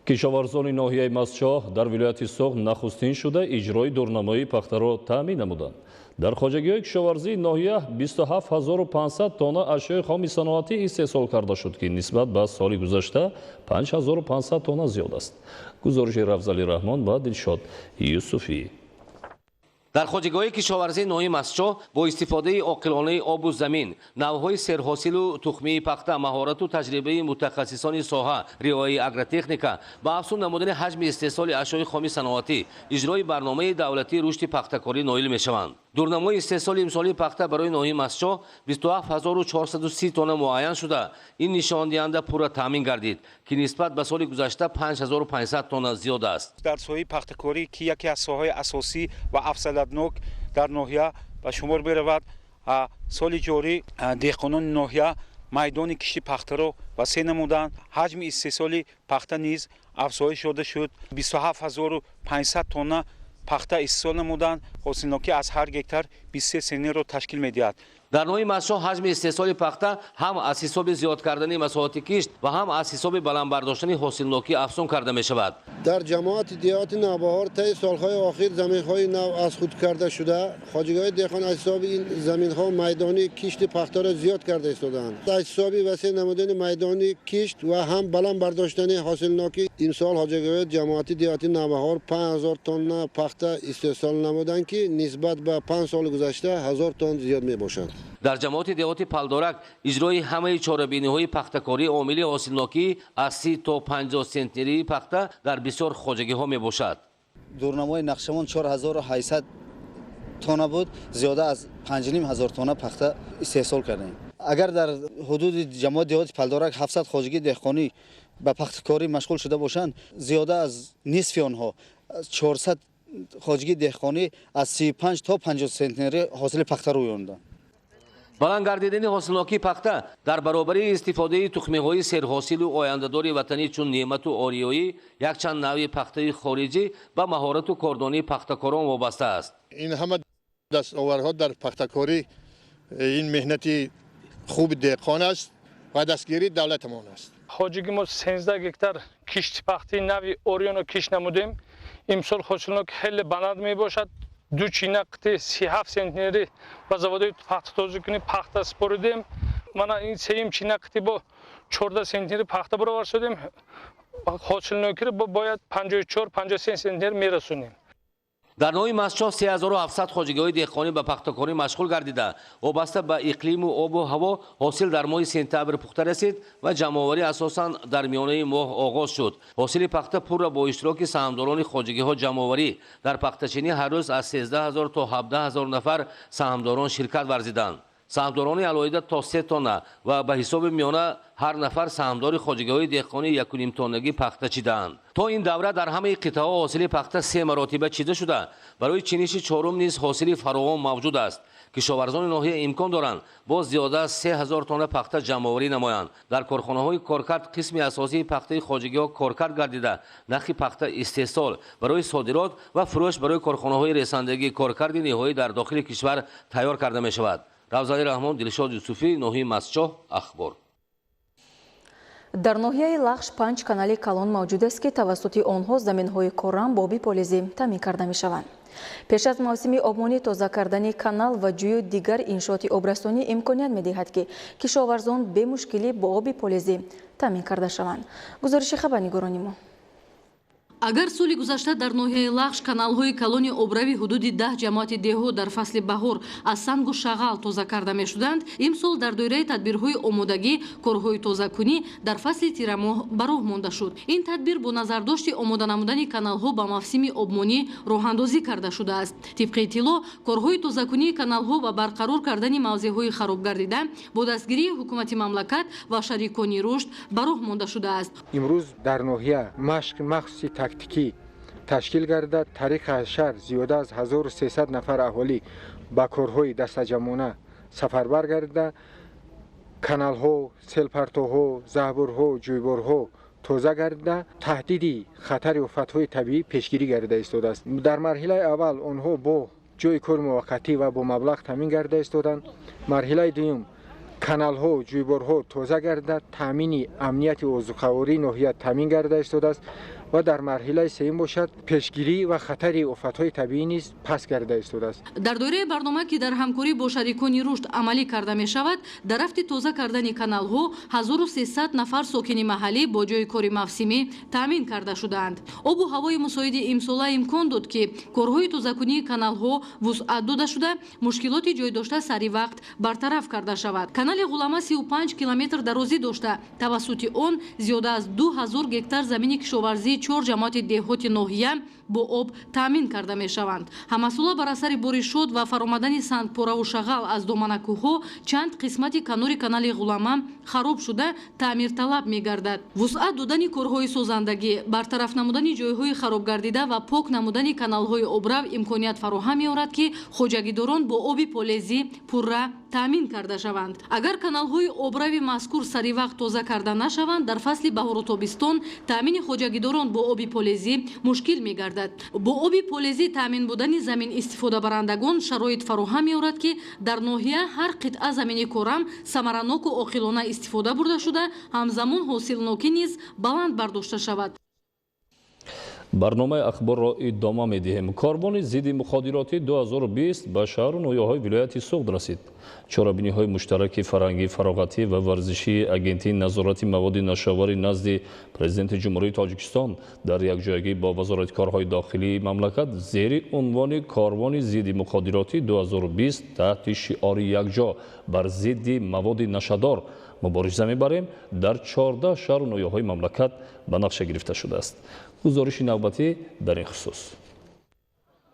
Кишоварзони ноҳияи Мастчоҳ дар вилояти Суғд нахустин шуда иҷрои дурнамои пахтаро таъмин намуданд. Дар хоҷагиҳои кишоварзии ноҳия 27500 тонна ашёи хоми саноатӣ истеҳсол карда шуд, ки нисбат ба соли гузашта 5500 тонна зиёд аст. Гузориши Рафзали Раҳмон ва Дилшод Юсуфӣ. Дар хоҷагиҳои кишоварзии ноҳияи Мастчоҳ бо истифодаи оқилонаи обу замин, навъҳои серҳосилу тухмии пахта, маҳорату таҷрибаи мутахассисони соҳа, риояи агротехника ба афзун намудани ҳаҷми истеҳсоли ашёи хоми саноатӣ, иҷрои барномаи давлатии рушди пахтакорӣ ноил мешаванд. Дурнамои истеҳсоли имсолии пахта барои ноҳияи Мастчоҳ 27430 тонна муайян шуда, ин нишондиҳанда пурра таъмин гардид, ки нисбат ба соли гузашта 5500 тонна зиёд аст. Дар соҳаи пахтакорӣ, ки яке аз соҳаҳои асосӣ ва афзалиятнок дар ноҳия ба шумор меравад, соли ҷорӣ деҳқонони ноҳия майдони кишти пахтаро васеъ намуданд. Ҳаҷми истеҳсоли пахта низ афзоиш ёфта шуд. 27500 тонна пахта истеҳсол намуданд. Ҳосилнокӣ аз ҳар гектар 23 сентнерро ташкил медиҳад. Дар ноҳияи Мастчоҳ ҳаҷми истеҳсоли пахта ҳам аз ҳисоби зиёд кардани масоҳати кишт ва ҳам аз ҳисоби баланд бардоштани ҳосилнокӣ афзун карда мешавад. Дар ҷамоати деҳоти Навбаҳор таи солҳои охир заминҳои нав аз худ карда шуда, хоҷагиҳои деҳқон аз ҳисоби ин заминҳо майдони кишти пахтаро зиёд карда истодаанд. Аз ҳисоби васеъ намудани майдони кишт ва ҳам баланд бардоштани ҳосилнокӣ имсол хоҷагиҳои ҷамоати деҳоти Навбаҳор 5000 тонна пахта истеҳсол намуданд, ки нисбат ба 5 соли гузашта 1000 тонна зиёд мебошад. Дар ҷамоати деҳоти Палдорак иҷрои ҳамаи чорабиниҳои пахтакорӣ омили ҳосилнокӣ аз 30 то 50 сентнерии пахта дар бисёр хоҷагиҳо мебошад. Дурнамои нақшамон 4800 тонна буд, зиёда аз 5500 тонна пахта истеҳсол кардем. Агар дар ҳудуди ҷамоати деҳоти Палдорак 700 хоҷагии деҳқонӣ ба пахтакорӣ машғул шуда бошанд, зиёда аз нисфи онҳо 400 хоҷагии деҳқонӣ аз 35 то 50 сентнери ҳосили пахта рӯёнданд. Баланд гардидани ҳосилнокии пахта дар баробари истифодаи тухмиҳои серҳосилу ояндадори ватанӣ чун неъмату ориёӣ, якчанд навъи пахтаи хориҷӣ ба маҳорату кордонии пахтакорон вобаста аст. Ин ҳама дастовардҳо дар пахтакорӣ ин меҳнати хуби деҳқон аст ва дастгирии давлатамон аст. Хоҷагии мо 13 гектар кишти пахтаи нави ориёно кишт намудем. Имсол ҳосилнок хеле баланд мебошад. Ду чина қити 37 сентнери ба заводои пахтатозикунӣ пахта супоридем. Мана ин сеюм чина қити бо 14 сентнери пахта баровар шудем. Ҳосилнокиро бояд 54-53 сентнер мерасонем. Дар ноҳияи Мастчоҳ 3700 хоҷагиҳои деҳқонӣ ба пахтакорӣ машғул гардида, вобаста ба иқлиму обу ҳаво ҳосил дар моҳи сентябр пухта расид ва ҷамъоварӣ асосан дар миёнаи моҳ оғоз шуд. Ҳосили пахта пурра бо иштироки саҳмдорони хоҷагиҳо ҷамъоварӣ. Дар пахтачинӣ ҳар рӯз аз 13 000 то 17 000 нафар саҳмдорон ширкат варзиданд. Саҳмдорони алоҳида то 3 тонна ва ба ҳисоби миёна ҳар нафар саҳмдори хоҷагиҳои деҳқонӣ 1,5 тоннагӣ пахта чидаанд. То ин давра дар ҳамаи қитъаҳо ҳосили пахта 3 маротиба чида шуда, барои чиниши чорум низ ҳосили фаровон мавҷуд аст. Кишоварзони ноҳия имкон доранд боз зиёда аз 3000 тонна пахта ҷамъоварӣ намоянд. Дар корхонаҳои коркард қисми асосии пахтаи хоҷагиҳо коркард гардида, нахи пахта истеҳсол барои содирот ва фурӯш барои корхонаҳои ресандагӣ коркарди ниҳоӣ дар дохили кишвар тайёр карда мешавад. Равзали Раҳмон, Дилшод Юсуфӣ, ноҳияи Мастчоҳ, Ахбор. Дар ноҳияи Лахш 5 канали калон мавҷуд аст, ки тавассути онҳо заминҳои корам бо оби полезӣ таъмин карда мешаванд. Пеш аз мавсими обмонӣ тоза кардани канал ва ҷӯю дигар иншооти обрасонӣ имконият медиҳад, ки кишоварзон бемушкилӣ бо оби полезӣ таъмин карда шаванд. Гузориши хабарнигорони мо. Агар соли гузашта дар ноҳияи Лахш каналҳои калони обрави ҳудуди 10 ҷамоати деҳо дар фасли баҳор аз сангу шағал тоза карда мешуданд, имсол дар доираи тадбирҳои омодагӣ корҳои тозакунӣ дар фасли тирамоҳ ба роҳ монда шуд. Ин тадбир бо назардошти омода намудани каналҳо ба мавсими обмонӣ роҳандозӣ карда шудааст. Тибқи иттилоъ, корҳои тозакунии каналҳо ва барқарор кардани мавзеъҳои хароб гардида бо дастгирии ҳукумати мамлакат ва шарикони рушд ба роҳ монда шудааст. Имрӯз дар ноҳия машқи махсуси тактикӣ ташкил гардида, тариқи аз шаҳр зиёда аз 1300 нафар аҳолӣ ба корҳои дастаҷамъона сафарбар гардида, каналҳо, селпартоҳо, заҳбурҳо, ҷӯйборҳо тоза гардида, таҳдиди хатари офатҳои табиӣ пешгирӣ гардида истодааст. Дар марҳилаи аввал онҳо бо ҷойи кори муваққатӣ ва бо маблағ таъмин гардида истоданд. Марҳилаи дуюм каналҳо, ҷӯйборҳо тоза гардида, таъмини амнияти озуқавории ноҳия таъмин гардида истодааст ва дар марҳилаи сеюм бошад пешгирӣ ва хатари офатҳои табиӣ низ пас гардида истодааст. Дар доираи барнома, ки дар ҳамкорӣ бо шарикони рушд амалӣ карда мешавад, дар рафти тоза кардани каналҳо 1300 нафар сокини маҳаллӣ бо ҷойи кори мавсимӣ таъмин карда шудаанд. Обу ҳавои мусоиди имсола имкон дод, ки корҳои тозакунии каналҳо вусъат дода шуда, мушкилоти ҷой дошта сари вақт бартараф карда шавад. Канали Ғулама 35 километр дарозӣ дошта, тавассути он зиёда аз 2000 гектар замини кишоварзии 4 ҷамоати деҳоти ноҳия бо об таъмин карда мешаванд. Ҳамасола бар асари боришот ва фаромадани сангпораву шағал аз доманакӯҳҳо чанд қисмати канори канали Ғулама хароб шуда, таъмирталаб мегардад. Вусъат додани корҳои созандагӣ, бартараф намудани ҷойҳои харобгардида ва пок намудани каналҳои обрав имконият фароҳам меорад, ки хоҷагидорон бо оби полезӣ пурра таъмин карда шаванд. Агар каналҳои обрави мазкур сари вақт тоза карда нашаванд, дар фасли баҳору тобистон таъмини хоҷагидорон бо оби полезӣ мушкил мегардад. Бо оби полезӣ таъмин будани замин истифодабарандагон шароит фароҳам меорад, ки дар ноҳия ҳар қитъа замини корам самараноку оқилона истифода бурда шуда, ҳамзамон ҳосилнокӣ низ баланд бардошта шавад. Барномаи ахборро идома медиҳем. Корвони зидди муходиротӣ 2020 ба шаҳру ноҳияҳои вилояти Суғд расид. Чорабиниҳои муштараки фарҳангӣ, фароғатӣ ва варзишии Агентии назорати маводи нашъаовари назди Президенти Ҷумҳурии Тоҷикистон дар якҷоягӣ бо Вазорати корҳои дохилии мамлакат зери унвони корвони зидди муходиротӣ 2020 таҳти шиори якҷо бар зидди маводи нашъадор мубориза мебарем дар 14 шаҳру ноҳияҳои мамлакат ба нақша гирифта шудааст. Гузориши навбатӣ дар ин хусус.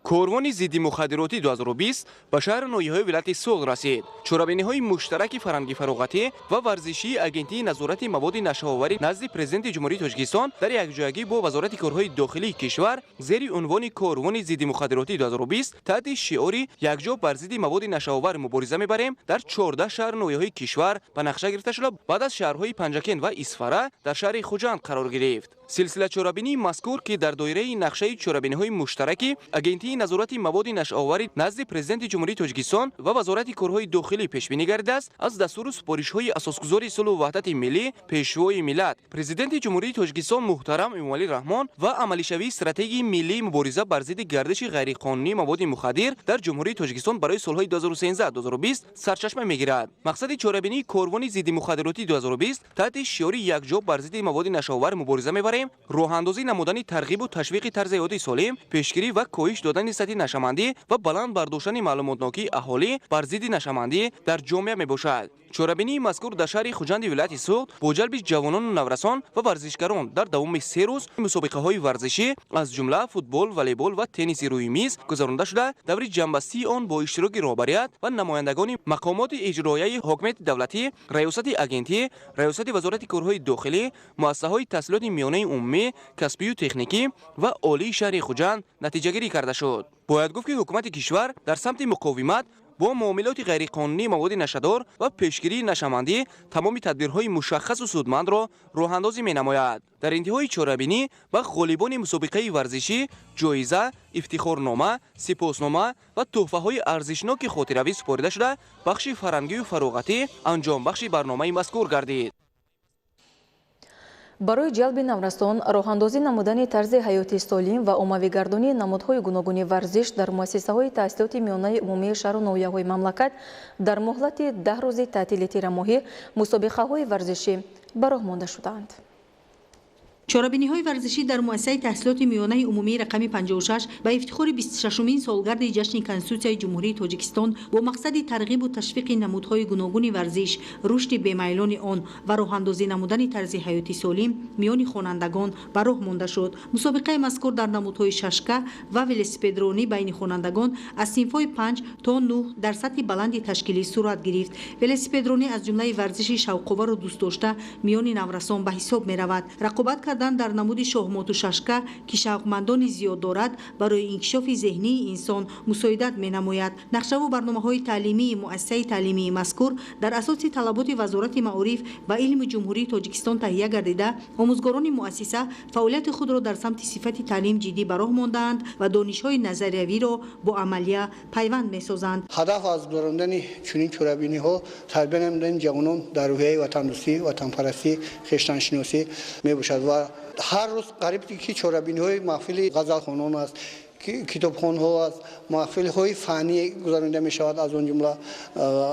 Корвони зидди мухаддиротӣ 2020 ба шаҳру ноҳияҳои вилояти Суғд расид. Чорабиниҳои муштараки фарҳангӣ, фароғатӣ ва варзишии Агентии назорати маводи нашъаоварӣ назди Президенти Ҷумҳурии Тоҷикистон дар якҷоягӣ бо Вазорати корҳои дохилии кишвар зери унвони корвони зидди мухаддиротӣ 2020 таҳти шиори якҷо бар зидди маводи нашъаовар мубориза мебарем дар 14 шаҳру ноҳияҳои кишвар ба нақша гирифта шуда, баъд аз шаҳрҳои Панҷакент ва Исфара дар шаҳри Хуҷанд қарор гирифт. Силсила чорабинии мазкур, ки дар доираи нақшаи чорабиниҳои муштараки Агентии назорати маводи нашъаоварӣ назди Президенти Ҷумҳурии Тоҷикистон ва Вазорати корҳои дохилӣ пешбинӣ гардидааст, аз дастуру супоришҳои асосгузори сулҳу ваҳдати миллӣ, Пешвои миллат, Президенти Ҷумҳурии Тоҷикистон муҳтарам Эмомалӣ Раҳмон ва амалишавии стратегияи миллии мубориза бар зидди гардиши ғайриқонунии маводи мухаддир дар Ҷумҳурии Тоҷикистон барои солҳои 2013-2020 сарчашма мегирад. Мақсади чорабинии корвони зидди мухаддиротӣ 2020 таҳти шиори якҷо бар зидди маводи нашъаовар мубориза мебарем роҳандозӣ намудани тарғибу ташвиқи тарзи ҳаёти солим, пешгирӣ ва коҳиш додани сатҳи нашъамандӣ ва баланд бардоштани маълумотнокии аҳолӣ бар зидди нашъамандӣ дар ҷомеа мебошад. Чорабинии мазкур дар шаҳри Хуҷанди вилояти Суғд бо ҷалби ҷавонону наврасон ва варзишгарон дар давоми 3 рӯз мусобиқаҳои варзишӣ аз ҷумла футбол, волейбол ва тенниси рӯи миз гузаронда шуда, даври ҷамъбастии он бо иштироки роҳбарият ва намояндагони мақомоти иҷроияи ҳокимияти давлатӣ, раёсати агентӣ, раёсати вазорати корҳои дохилӣ, муассисаҳои таҳсилоти миёнаи умумӣ, касбию техникӣ ва олии шаҳри Хуҷанд натиҷагирӣ карда шуд. Бояд гуфт, ки ҳукумати кишвар дар самти муқовимат бо муомилоти ғайриқонунии маводи нашъадор ва пешгирии нашъамандӣ тамоми тадбирҳои мушаххасу судмандро роҳандозӣ менамояд. Дар интиҳои чорабинӣ ба ғолибони мусобиқаи варзишӣ ҷоиза, ифтихорнома, сипоснома ва тӯҳфаҳои арзишноки хотиравӣ супорида шуда, бахши фарҳангию фароғатӣ анҷомбахши барномаи мазкур гардид. Барои ҷалби наврасон, роҳандозӣ намудани тарзи ҳаёти солим ва оммавигардонии намудҳои гуногуни варзиш дар муассисаҳои таҳсилоти миёнаи умумии шаҳру ноҳияҳои мамлакат дар муҳлати 10 рӯзи таътили тирамоҳӣ мусобиқаҳои варзишӣ ба роҳ монда шудаанд. Чорабиниҳои варзишӣ дар муассисаи таҳсилоти миёнаи умумии рақами 56 ба ифтихори 26-умин солгарди ҷашни Конститутсияи Ҷумҳурии Тоҷикистон бо мақсади тарғибу ташвиқи намудҳои гуногуни варзиш, рушди бемайлони он ва роҳандозӣ намудани тарзи ҳаёти солим миёни хонандагон ба роҳ монда шуд. Мусобиқаи мазкур дар намудҳои шашка ва велосипедронӣ байни хонандагон аз синфҳои 5 то 9 дар сатҳи баланди ташкилӣ сурат гирифт. Велосипедронӣ аз ҷумлаи варзиши шавқовару дӯстдошта миёни наврасон ба ҳисоб меравад. Рақобат дар намуди шоҳмоту шашка, ки шавқмандони зиёд дорад, барои инкишофи зеҳнии инсон мусоидат менамояд. Нақшаву барномаҳои таълимии муассисаи таълимии мазкур дар асоси талаботи Вазорати маориф ва илми Ҷумҳурии Тоҷикистон таҳия гардида, омӯзгорони муассиса фаъолияти худро дар самти сифати таълим ҷиддӣ ба роҳ мондаанд ва донишҳои назариявиро бо амалия пайванд месозанд. Ҳадаф аз гузарондани чунин чорабиниҳо тарбия намудани ҷавонон дар рӯҳияи ватандӯстӣ, ватанпарастӣ, хештаншиносӣ мебошад ва ҳар рӯз қариб ки чорабиниҳои маҳфили ғазалхонон аст, китобхонҳо аст, маҳфилҳои фаннӣ гузаронида мешавад, аз он ҷумла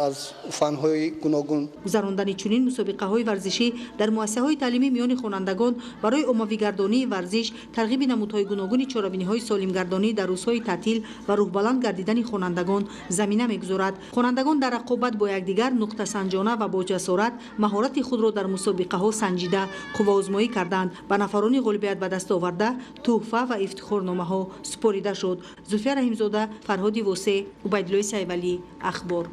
аз фанҳои гуногун. Гузарондани чунин мусобиқаҳои варзишӣ дар муассисаҳои таълимӣ миёни хонандагон барои оммавигардонии варзиш, тарғиби намудҳои гуногуни чорабиниҳои солимгардонӣ дар рӯзҳои таътил ва рӯҳбаланд гардидани хонандагон замина мегузорад. Хонандагон дар рақобат бо якдигар нуқтасанҷона ва бо ҷасорат маҳорати худро дар мусобиқаҳо санҷида, қувваозмоӣ карданд. Ба нафарони ғолибият ба даст оварда тӯҳфа ва ифтихорномаҳо супорида шуд. Зуфия Раҳимзода, Фарҳоди Восе, Убайдуллои Сайвалӣ, Ахбор.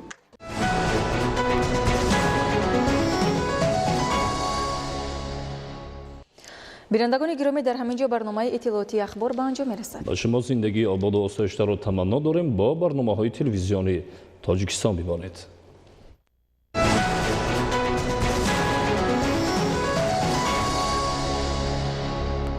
Бинандагони гиромӣ, дар ҳамин ҷо барномаи иттилоотии Ахбор ба анҷом мерасад. Ба шумо зиндагии ободу осоиштаро таманно дорем. Бо барномаҳои телевизионии Тоҷикистон бимонед.